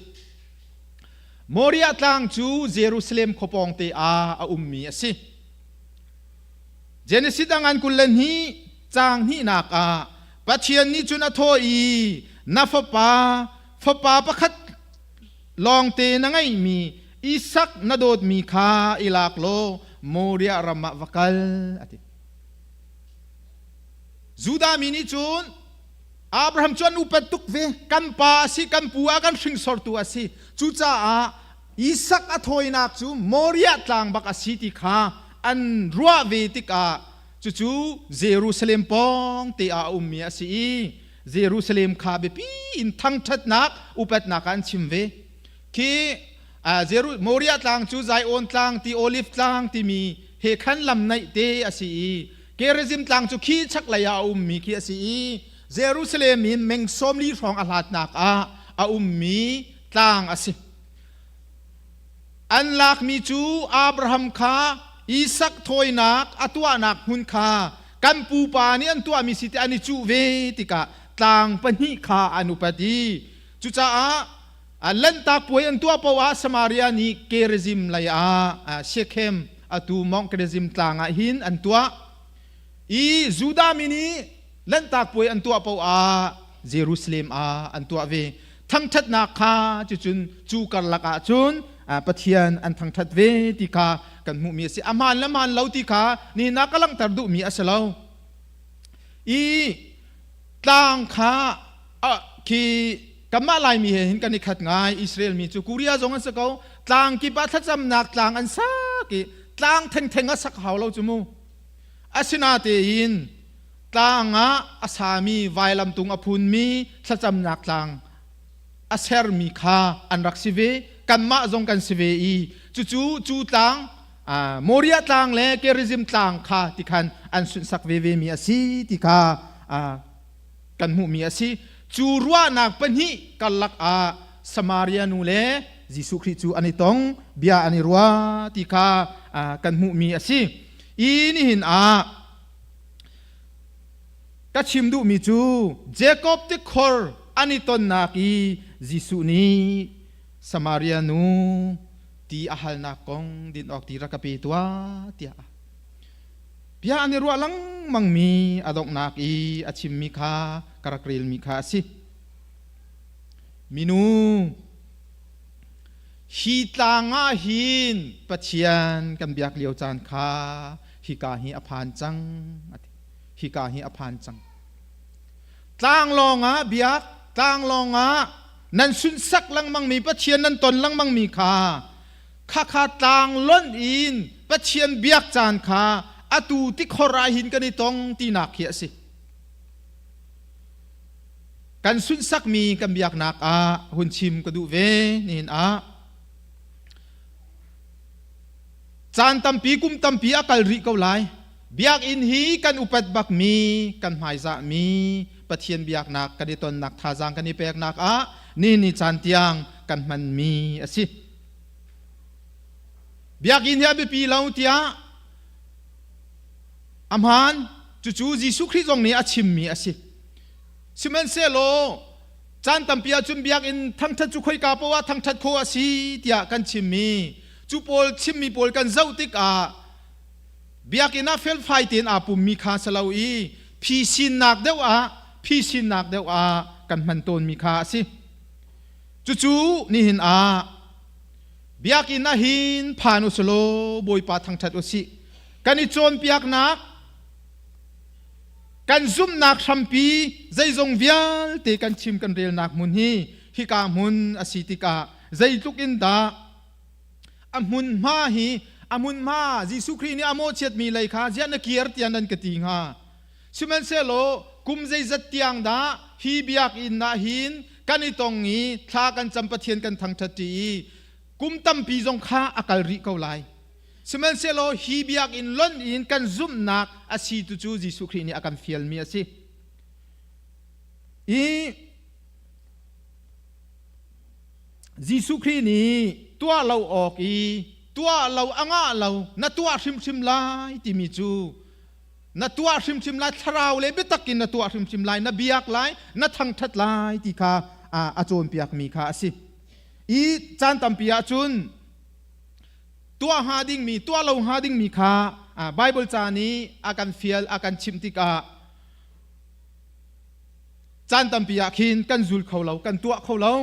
Moriah tlang cu Jerusalem khuapawng te ah a ummi a si. Genesis a ngan 22 caang hnihnak ah Pathian nih cun a thawh i na fapa fapa pakhat lawngte na ngeihmi Isak na dawtmi kha i lak law Moriah ram ah va kal a ti. Judah mi nih cun Abraham cu an upat tuk ve kan pa a si kan pu ah kan hringsortu a si cucaah Isak a thawinak cu Moriah tlang bak a si ti kha an ruah ve tikah cucu Jerusalem pawng te ah a ummi a si i Jerusalem kha biapi in thangṭhatnak upatnak ah an chim ve. Khi Moriah tlang cu Zion tlang ti Olive tlang timi he khan lam naih te a si i Gerizim tlang cu khi chaklei ah a ummi khi a si i Jerusalem in meng 40 hrawng a hlatnak ah a ummi tlang a si. An lakmi cu Abraham kha Isak thawinak a tuahnak hmun kha kan pupa nih an tuahmi si ti an i cuh ve tikah tlang pahnih kha an upat i cucaah Lanhtak puai an tuah paoh ah Samaria nih Gerizim lei ah Shechem atu Mount Gerizim tlang ah hin an tuah i Judah mi nih Lanhtak puai an tuah paoh ah Jerusalem ah an tuah ve. Thangṭhatnak kha cucun cu karlak ah cun Pathian an thangṭhat ve ti kha kan hmuhmi a si. A hmaan le hmaan lo ti kha nihin ah ka langhter duhmi a si lo. I tlang kha khi kanmah Laimi he hin kan i khat ngai. Israel mi cu Korea zong an si ko. Tlang kip ah thlacamnak tlang an sak i tlang thengtheng a sak hau lo cu mu. Asinatein tlang ah a sami vailamtung a phunmi thlacamnak tlang a sermi kha an rak si ve. Kanmah zong kan si ve i cucu cu tlang Moria tlang le Gerizim tlang kha tikhan an sunhsak veve mi a si ti kha kan hmuhmi a si. Cu ruahnak pahnih karlak ah Samaria nu le Jesuh Khrih cu an i tong, bia an i rua ti kha kan hmuhmi a si. I nihin ah ka chim duhmi cu Jacob tikhor an i tonnak i Jesuh nih Samaria nu ti a halnak kong din awk ti rak ka pe tuah tiah bia an i ruah lengmang mi a donghnak i a chimmi kha ka rak relmi kha a si. Minu hi tlang ah hin Pathian kan biak lio caan kha hika hi a phan cang ati. Hika hi a phan cang. Tlang lawng ah biak, tlang lawng ah nan sunsak lengmang mi Pathian nan ton lengmang mi kha khakha tlang lonh in Pathian biak caan kha atu tikhor ah hin kan i tong tinak khi a si. Kan sunhsakmi kan biaknak ah hun chim ka duh ve nihin ah. Caan tampi kum tampi a kal rih ko lai. Biakinn hi kan upat bakmi, kan hmaizahmi Pathian biaknak kan i tonnak thazaang kan i peknak ah ni ni caan tiang kan hmanmi a si. Biakinn hi a biapi lo tiah a hmaan. Cucu Jesuh Khrih zong nih a chimmi a si. Sihmanhsehlaw caan tampi ahcun biakinn thangṭhat cu khoika paoh ah thangṭhat khawh a si tiah kan chimmi cu pawl chimmi pawl kan zoh tikah biakinn ah felfai tein aa pummi kha si lo i phisinnak deuh ah phisinnak deuh ah kan hman tawnmi kha a si. Cucu nihin ah biakinn ah hin phan u selaw Bawipa thangṭhat u sih. Kan i cawnpiaknak kan zumhnak hrampi zeizong vialte kan chim kan relnak hmun hi hika hmun a si tikah zeitluk in dah a hmunhma hi a hmunhma Jesuh Khrih nih a mawhchiatmi lei kha ziah na kir tiah nan ka ti hnga sihmanhsehlaw kum zeizat tiang dah hi biakinn ah hin kan i tong i thla kan cam Pathian kan thangṭhat ṭi i kum tampi zong kha a kal rih ko lai Sihmanhsehlaw hi biakinn lonh in kan zumhnak a si tu cu Jesuh Khrih nih a kan fialmi a si. I Jesuh Khrih nih tuah lo awk i tuah lo a ngah lo na tuah hrimhrim lai timi cu na tuah hrimhrim lai thlarau le biatak in na tuah hrimhrim lai na biak lai na thangṭhat lai ti kha a cawnpiakmi kha a si. I caan tampi ahcun tuah hnga dingmi tuah lo hnga dingmi kha Bible ca nih a kan fial a kan chimh tikah caan tampi ah khin kan zul kho lo kan tuah kho lo.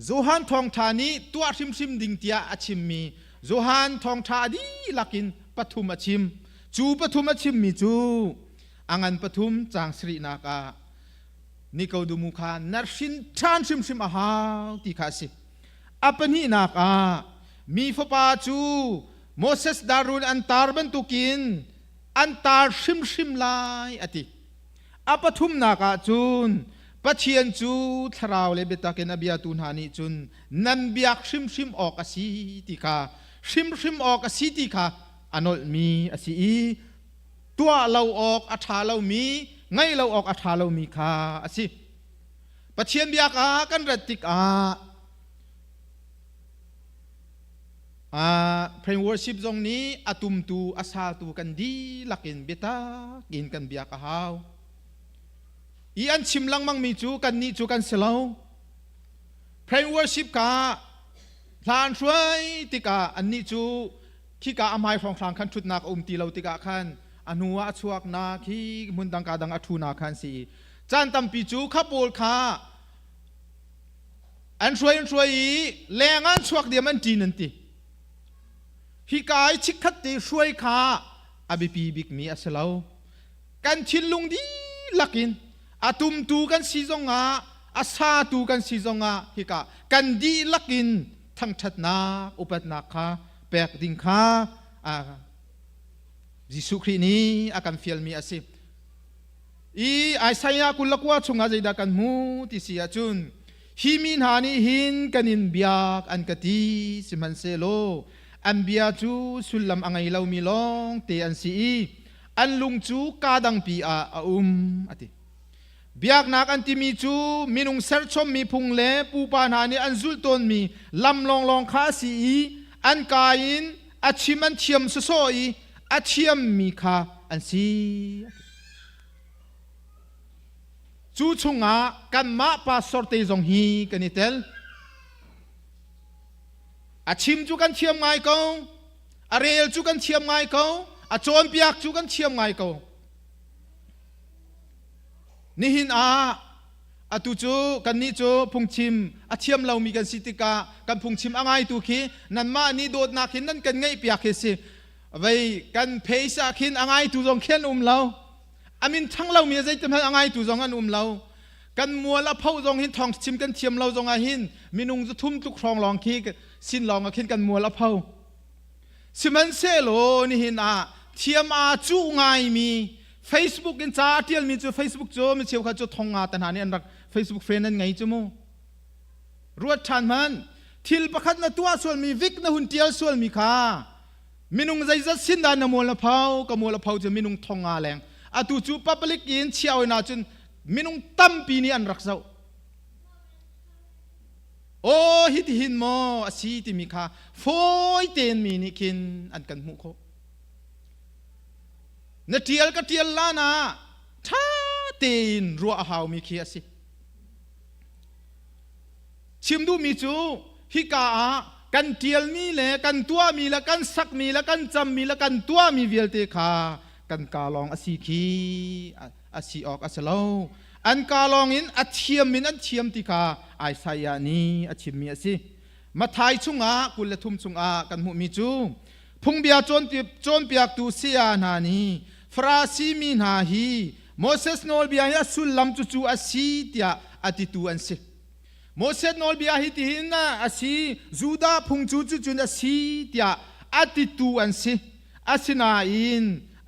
Johan thawngṭha nih tuah hrimhrim ding tiah a chimmi Johan thawngṭha a dihlak in pathum a chim. Cu pathum a chimmi cu a ngan pathum caang sarihnak ah Nikodumu kha na hrin ṭhan hrimhrim a hau ti kha a si. A pahnihnak ah mi fapa cu Moses darun an tar bantukin an tar hrimhrim lai a ti. A pathumnak ah cun Pathian cu thlarau le biatak in a biatu hna nih cun nan biak hrimhrim awk a si ti kha hrimhrim awk a si ti kha a nolhmi a si i tuah lo awk a ṭha lomi ngaih lo awk a ṭha lomi kha a si. Pathian biak ah kan rat tikah. Praise worship zong nih a tumtu a satu kan dihlak in biatak in kan biak a hau. I an chim lengmang mi cu kannih cu kan si lo. Praise worship ka hla an hruai tikah annih cu khika a hmai hrawnghrang khan ṭhutnak a um ti lo tikah khan a hnu ah a chuak na khi hmun dang ka dang a ṭhu na khan si. Caan tampi cu kha pawl kha an hruai an hruai i leng ah an chuak diam an ṭin an ti. Hika i chikkhat te hruai kha a biapi bikmi a si lo. Kan thinlung dihlak in a tumtu kan si zongah a satu kan si zongah hika kan dihlak in thangṭhatnak upatnak kha pek ding kha Jesuh Khrih nih a kan fialmi a si. I Isaiah 29 chungah zeidah kan hmu ti si ahcun hi mi hna nih hin kan in biak an ka ti sihmanhsehlaw an bia cu sullam a ngei lomi lawng te an si i an lung cu kaa dangpi ah a um a ti. Biaknak an timi cu minung serchommi phung le pupa hna nih an zulh tawnmi lam lawnglawng kha a si i an kaa in a chim an thiam sawsawh i a thiammi kha an si. Cu chungah kanmah pastor te zong hi kan i tel. A chim cu kan thiam ngai ko, a rel cu kan thiam ngai ko, a cawnpiak cu kan thiam ngai ko. Nihin ah atu cu kannih cu phungchim a thiam lomi kan si tikah kan phungchim a ngaitu khi nanmah nih dawtnak hin nan kan ngeihpiak hi si. Vei kan face ah khin a ngaitu zong khi an um lo. A min thang lomi zeiti hmanh a ngaitu zong an um lo. Kan mual a pho zong hin thawng chim kan thiam lo zong ah hin minung zu thum tluk hrawng lawng khi sin lawng ah khin kan mual a pho. Sihmanhsehlaw nihin ah thiam aa cuh ngaimi Facebook in ca a ṭialmi cu Facebook cu mi cheukhat cu thong nga te hna nih an rak Facebook friend an ngei cu mu. Ruat ṭhan hmanh. Thil pakhat na tuah sualmi vik na hun ṭial sualmi kha minung zeizat sin dah na mual na pho ka mual a pho cu minung thong nga leng. Atu cu public in chia oi na cun minung tampi nih an rak zoh. Aw hitihin maw a si timi kha fawi tein mi nih khin an kan hmuh khawh. Na ṭial ka ṭial lan ah ṭha tein ruah a haumi khi a si. Chim duhmi cu hika ah kan ṭialmi le kan tuahmi le kan sakmi le kan cammi le kan tuahmi vialte kha kan kaa lawng a si khi a si awk a si lo. An kaa lawngin a thiam in an thiam ti kha Isaiah nih a chimmi a si. Matthai chungah 23 chungah kan hmuhmi cu phungbia cawnpiaktu saya hna nih Farasi mi hna hi Moses nawlbia hi a sullam cucu a si tiah a titu an si. Moses nawlbia hi tihin a si, Judah phung cu cucun a si tiah a titu an si. Asinain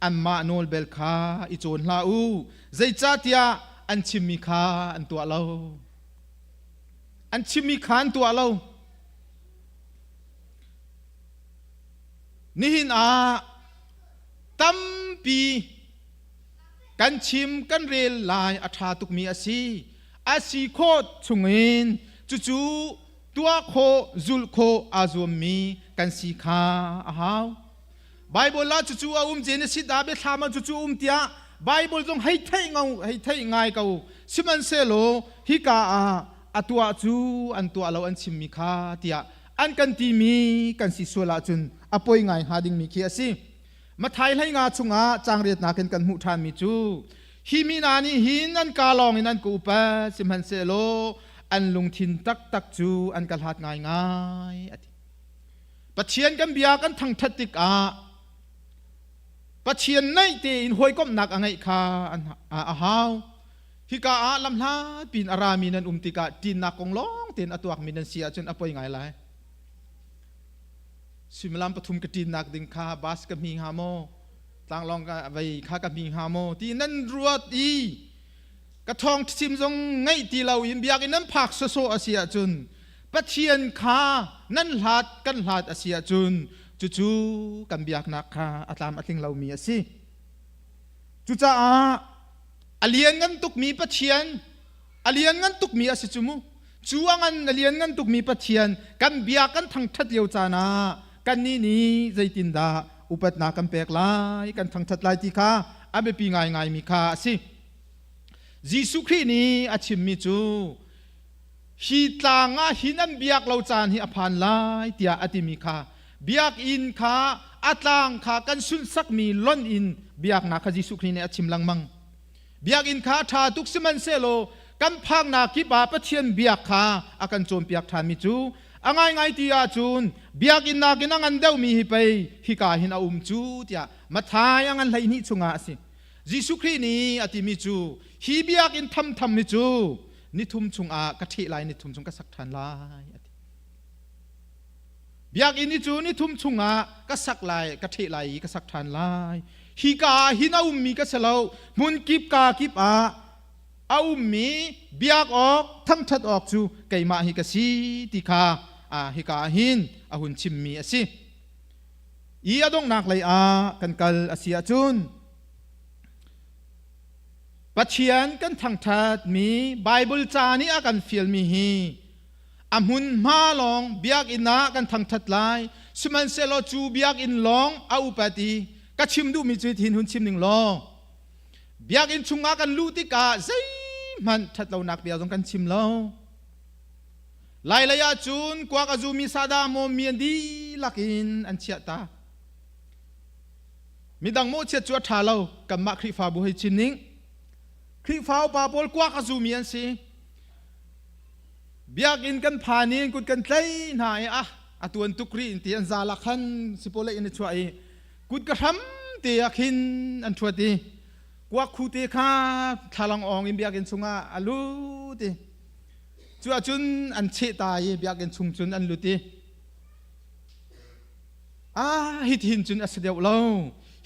anmah nawl bel kha i cawn hlah u, zeicahtiah an chimmi kha an tuah lo. An chimmi kha an tuah lo. Nihin ah tampi kan chim kan rel lai a ṭha tukmi a si. A si khawh chungin cucu tuah khawh zulh khawh aa zuammi kan si kha a hau. Bible ah cucu a um Genesis ah biathlam ah cucu um tiah Bible zong hei theih ngau hei theih ngai ko sihmanhsehlaw hika ah a tuah cu an tuah lo an chimmi kha tiah an kan timi kan si sual ahcun a poi ngai hnga dingmi khi a si. Mathai 15 chungah cangriatnak in kan hmuh ṭhanmi cu hi mi hna nih hin an kaa lawng in an ka upat sihmanhsehlaw an lungthin taktak cu an ka hlat ngaingai a ti. Pathian kan bia kan thangṭhat tikah Pathian naih tein hawikomhnak a ngeih kha a hau. Hika ah lamhlat piin a rami nan um tikah ṭinnak kong lawng tein a tuakmi nan si ahcun a poi ngai lai. Suimilam pathum ka ṭinnak ding kha bus ka hmi hnga maw? Tlanglawng ka vei kha ka hmi hnga maw? Ti nan ruat i ka thawng chim zong ngaih ti loin biakinn nan phak sawsawh a si ahcun Pathian kha nan hlat kan hlat a si ahcun cucu kan biaknak kha a tlam a tling lomi a si. Cucaah a lianngan tukmi Pathian a lianngan tukmi a si cu mu. Cu a ngan a lianngan tukmi Pathian kan bia kan thangṭhat lio caan ah Kannih nih zeitindah upatnak kan pek lai, kan thangṭhat lai ti kha a biapi ngaingaimi kha a si. Jesuh Khrih nih a chimmi cu hi tlang ah hin an biak lo caan hi a phan lai tiah a timi kha biakinn kha a tlang kha kan sunhsakmi lonh in biaknak kha Jesuh Khrih nih a chim lengmang. Biakinn kha a ṭha tuk sihmanhsehlaw kan phaknak kip ah Pathian biak kha a kan cawnpiak ṭhanmi cu a ngaingai ti ahcun biakinn nakin a ngan deuhmi hi pei hika hin a um cu tiah Matthai a ngan 12 chungah a si. Jesuh Khrih nih a timi cu hi biakinn thamtham hi cu nithum chungah ka ṭheh lai nithum chung ka sak ṭhan lai a ti. Biakinn hi cu nithum chungah ka sak lai ka ṭheh lai i ka sak ṭhan lai. Hika ah hin a ummi ka si lo hmun kip ka kip ah a ummi biak awk thangṭhat awk cu keimah hi ka si ti kha hika ah hin a hun chimmi a si. I a donghnak lei ah kan kal a si ahcun Pathian kan thangṭhatmi Baibal ca nih a kan fialmi hi a hmunhma lawng biakinn ah kan thangṭhat lai sihmanhsehlaw cu biakinn lawng a upat i ka chim duhmi cu hitin hun chim ning law biakinn chungah kan luh tikah zeihmanh ṭhatlonak bia zong kan chim lo. Lailei ah cun kuak a zumi sahdah mawmmi an dihlak in an chiah ta. Midang mawhchiat cu a ṭha lo. Kanmah Khrihfabu hei chim ning. Khrihfa upa pawl kuak a zumi an si. Biakinn kan phan in kut kan tlai hna i ah a tuan tuk rih in ti an za lak khan sipawlei in i chuah i kut ka hram te ah khin an ṭhuat i kuak khu te kha thlalang awng in biakinn chungah a lut i Cu ahcun an cheh ta i biakinn chung cun an lut i ah hitihin cun a si deuh lo.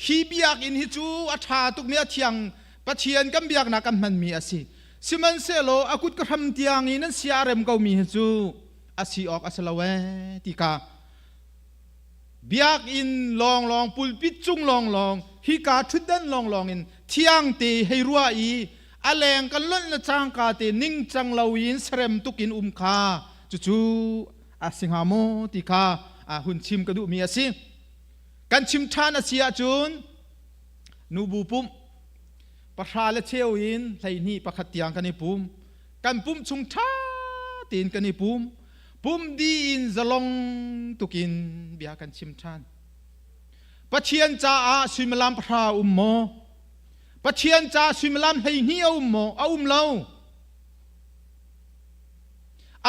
Hi biakinn hi cu a ṭha tukmi a thiang Pathian kan biaknak kan hmanmi a si. Sihmanhsehlaw a kut ka hram tiang i nan sia a rem komi hi cu a si awk a si lo ee ti kha biakinn lawnglawng pulpit cung lawnglawng hika ṭhutdan lawnglawng in thiang te hei ruah i a leng kan lonh le cangka te ningcang loin serem tukin um kha cucu a si hnga maw ti kha hun chim ka duhmi a si. Kan chim ṭhan a si ahcun nubu pumh pahra le cheu in 12 pakhat tiang kan i pum. Kan pumh chung ṭha tein kan i pum. Pum dih in zalong tukin bia kan chim ṭhan. Pathian caah suimilam pahra um maw? Pathian ca suimilam 12 a um maw? A um lo.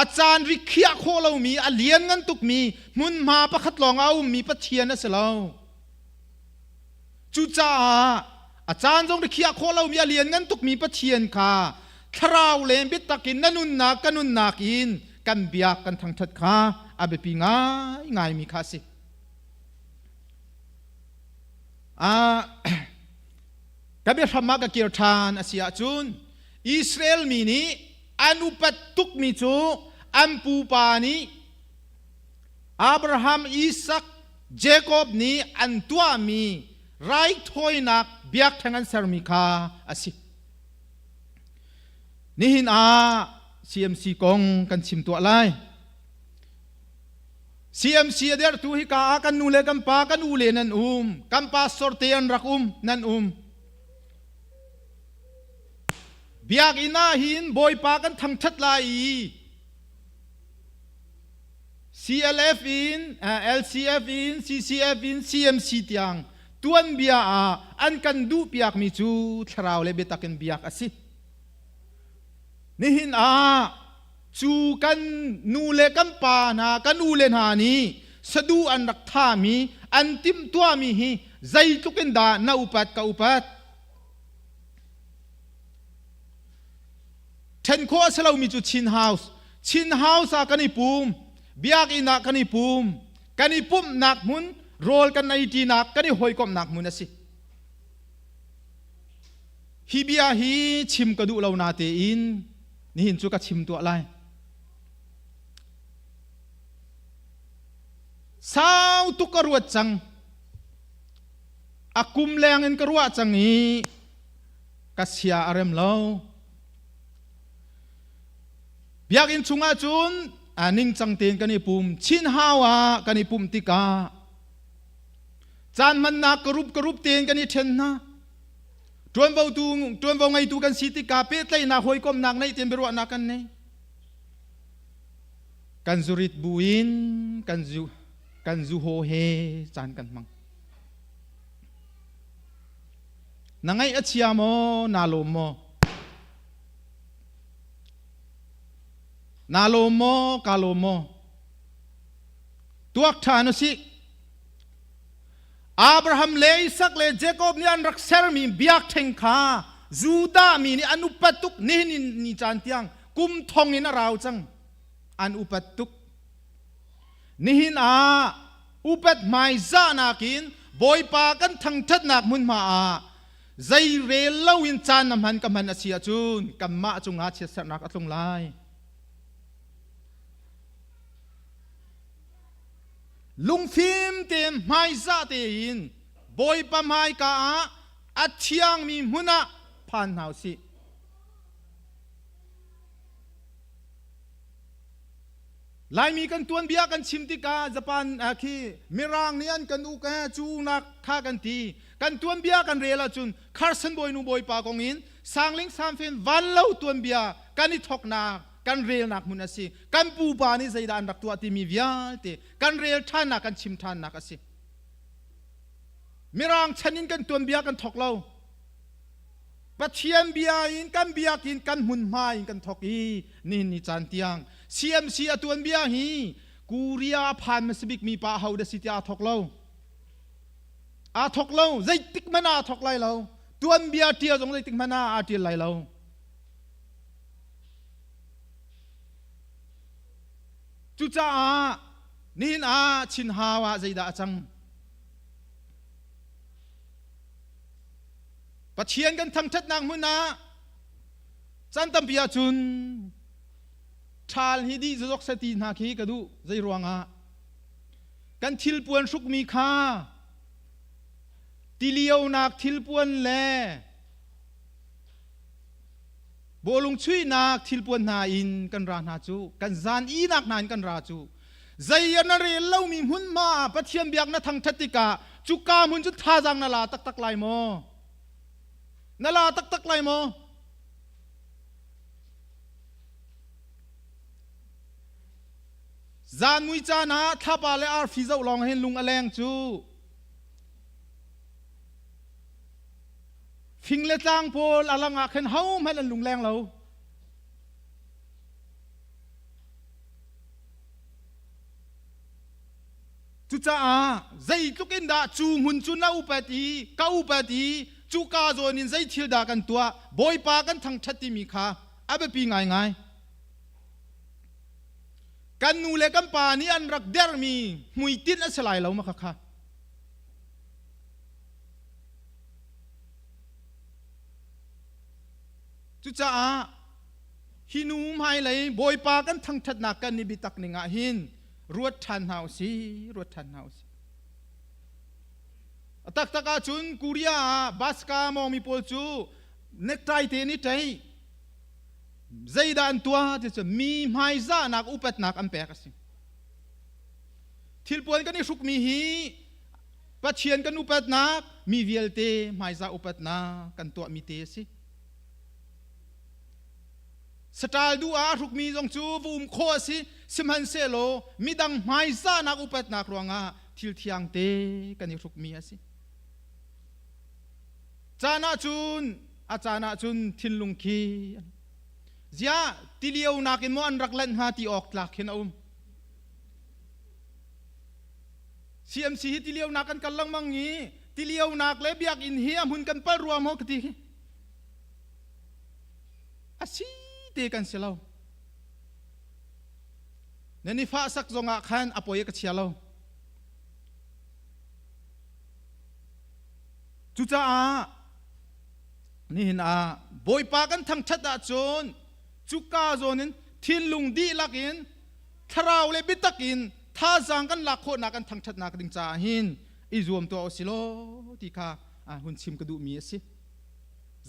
A caan rikhiah khawh lomi, a lianngan tukmi hmunhma pakhat lawng a ummi Pathian a si lo. Cucaah a caan zong rikhiah khawh lomi a lianngan tukmi Pathian kha thlarau le biatak in na nunnak ka nunnak in kan biak kan thangṭhat kha a biapi ngaingaimi kha a si. Ka biahram ah ka kir ṭhan a si ahcun Israel mi nih an upat tukmi cu an pupa nih Abraham, Isak, Jakob nih an tuahmi raithawinak biakṭheng an sermi kha a si. Nihin ah CMC kong kan chim tuah lai. CMC a dertu hika ah kan nu le kan pa kan u le nan um kan pastor te an rak um nan um biakinn ah hin bawipa kan thangthat lai i CLF in LCF in CCF in CMC tiang tuanbia ah an kan duh piakmi cu thlarau le biatak in biak a si nihin ah Cu kan nu le kan pa hna, kan u le hna nih sadu an rak thami, an timhtuahmi hi zeitluk in dah na upat ka upat? Ṭhen khawh a si lomi cu Chin House. Chin House ah kan i pum, biakinn ah kan i pum, kan i pumhnak hmun, rawl kan ei ṭinak, kan i hawikomhnak hmun a si. Hi bia hi chim ka duh lo natein nihin cu ka chim tuah lai. Sau tuk ka ruat cang. A kum leng in ka ruah cang i ka sia a rem lo. Biakinn chungah cun a ningcang tein kan i pum. Chin hau ah kan i pumh tikah. Caan hmannak karup karup tein kan i ṭhen hna. Ṭuanvo tu ṭuanvo ngeitu kan si tikah pehtlaihnak hawikomhnak neih tein biaruahnak kan nei. Kan zurit buin kan zu kan zu haw he caan kan hmang. Na ngaih a chia maw, naa lawm maw? Naa lawm maw, kaa lawm maw? Tuak ṭhan u sih. Abraham le Isak le Jakob nih an rak sermi biakṭheng kha Judah mi nih an upat tuk nihin ni caan tiang kum thong in a rau cang. An upat tuk. Nihin ah upat hmaizahnak in Bawipa kan thangṭhatnak hmunhma ah zei rel loin caan na hman ka hman a si ahcun kanmah cungah chiatserhnak a tlung lai. Lungfim tein hmaizah tein Bawipa hmaika ah a thiangmi hmun ah phan hna u sih. Laimi kan tuanbia kan chim tikah Japan khi Mirang nih an kan uk eh cu nak kha kan ti. Kan tuanbia kan rel ahcun Carson bawinu bawipa kong in Sangling Samfen vanlo tuanbia kan i thoknak kan relnak hmun a si. Kan pupa nih zeidah an rak tuah timi vialte kan rel ṭhannak kan chim ṭhannak a si. Mirang chan in kan tuanbia kan thok lo. Pathian bia in kan biakinn kan hmunhma in kan thok i nihin ni caan tiang CMC a tuanbia hi Korea phan hmasabik mi pa ho dah si tiah aa thok lo. Aa thok lo. Zeitik hmanh ah aa thok lai lo. Tuanbia ṭial zong zeitik hmanh ah aa ṭial lai lo. Cucaah nihin ah Chinhau ah zeidah a cang? Pathian kan thangṭhatnak hmun ah caan tampi ahcun ṭhal hi dih zazok seh ti hna khi ka duh. Zei ruangah? Kan thilpuan hrukmi kha tilionak thilpuan le bawlung chuihnak thilpuan hna in kan ra hna cu kan zan ihnak hna in kan ra cu zei na rel lomi hmunhma ah Pathian biak na thangṭhat tikah cuka hmun cu thazaang na la taktak lai maw? Na la taktak lai maw? Zan mui caan ah thlapa le arfi zoh lawng hin lung a leng cu. Fing le tlang pawl a lang ah khin hohmanh an lung leng lo. Cucaah zeitluk in dah cu hmun cu na upat i ka upat i cuka zawn in zei thil dah kan tuah, Bawipa kan thangṭhat timi kha a biapi ngaingai. Kan nu le kan pa nih an rak dermi hmuitinh a si lai lo ma khakha. Cucaah hi nu hmailei Bawipa kan thangṭhatnak kan i biatak ning ah hin ruat ṭhan hna u sih, ruat ṭhan hna u sih. A taktak ahcun Korea ah Baska mawngmi pawl cu necktie te in i ṭaih. Zeidah an tuah ti cu mi hmaizahnak upatnak an pek a si. Thilpuan kan i hrukmi hi Pathian kan upatnak, mi vialte hmaizah upatnak kan tuahmi te a si. Saṭal duh ah a hrukmi zong cu va um khawh a si, sihmanhsehlaw midang hmaizahnak upatnak ruangah thil thiang te kan i hrukmi a si. Caan ahcun a caan ahcun thinlung khi ziah tilio nakin maw an rak lanh hnga ti awk tlak khin a um. CMC hi tilio nak kan kal lengmang i tilio nak le biakinn hi a hmun kan pal rua maw ka ti khi. A si te kan si lo. Nan i fahsak zongah khan a poi ka chia lo. Cucaah nihin ah Bawipa kan thangṭhat ahcun cuka zawn in thinlung dihlak in thlarau le biatak in thazaang kan lak khawhnak kan thangṭhatnak ding caah hin i zuam tuah u si law ti kha hun chim ka duhmi a si.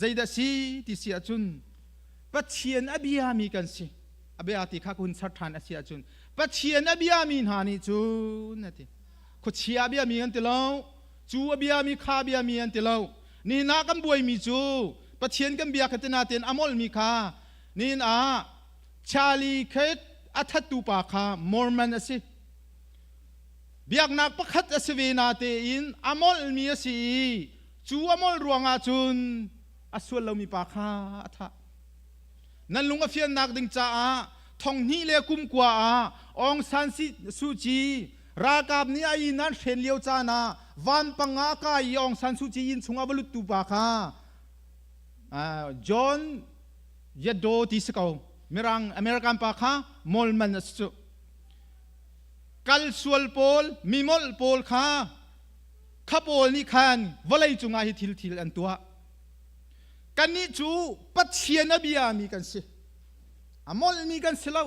Zeidah si ti si ahcun Pathian a biami kan si. A bia ti kha ka hun char ṭhan a si ahcun Pathian a biami hna nih cun a ti. Khuachia a biami kan ti lo. Cu a biami kha biami an ti lo. Nihin ah kan buaimi cu Pathian kan bia kha tina tein a molmi kha nihin ah Charlie Kirk a thattu pa kha Mormon a si. Biaknak pakhat a si ve na tein a molmi a si i cu a molh ruangah cun a sual lomi pa kha a thah. Nan lung a fiannak ding caah thong hnih le kum kua ah Aung San Suu Kyi ralkap nih a inn an hren lio caan ah vanpang ah kai i Aung San Suu Kyi inn chung a va luttu pa kha John Yaddo ti si ko Mirang American pa kha molman a si cu. Kal sual pawl mi molh pawl kha kha pawl nih khan vawlei cungah hi thil thil an tuah. Kannih cu Pathian a biami kan si. A molhmi kan si lo.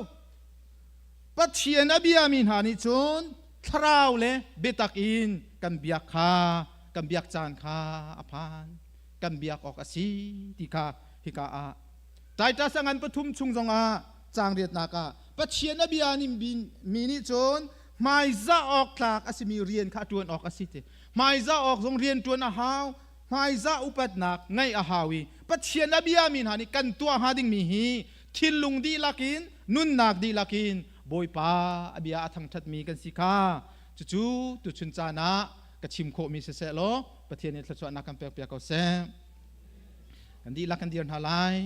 Pathian a biami hna nih cun thlarau le biatak in kan biak kha kan biak caan kha a phan. Kan biak awk a si ti kha hika ah Titus a ngan pathum chung zongah caang riatnak ah Pathian a bia mi nih cun hmaizah awk tlak a simi rian kha ṭuan awk a si ti. Hmaizah awk zong rian ṭuan a hau. Hmaizah upatnak ngeih a hau i Pathian a biami hna nih kan tuah hnga dingmi hi thinlung dihlak in nunnak dihlak in Bawipa a bia a thangṭhatmi kan si kha cucu tuchun caan ah ka chim khawhmi siseh law Pathian nih thluachuahnak kan pekpiak ko seh. Kan dihlak kan dir hna lai.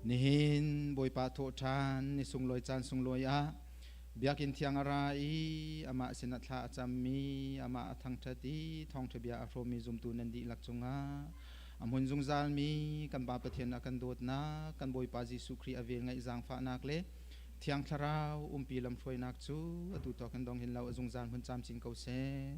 Nihin Bawipa thawhṭhan ni sunglawi caan sunglawi ah Biakinn thiang a ra i amah sinah thla a cammi, amah a thangṭhat i thawngṭha bia a hrawmmi zumtu nan dihlak cungah a hmun zungzalmi kan Pa Pathian a kan dawtnak, kan Bawipa Jesuh Khrih a velngeih zaangfahnak le Thiang Thlarau umpi lamhruainak cu atu tawk in dong hin lo a zungzal hmun camcin ko seh.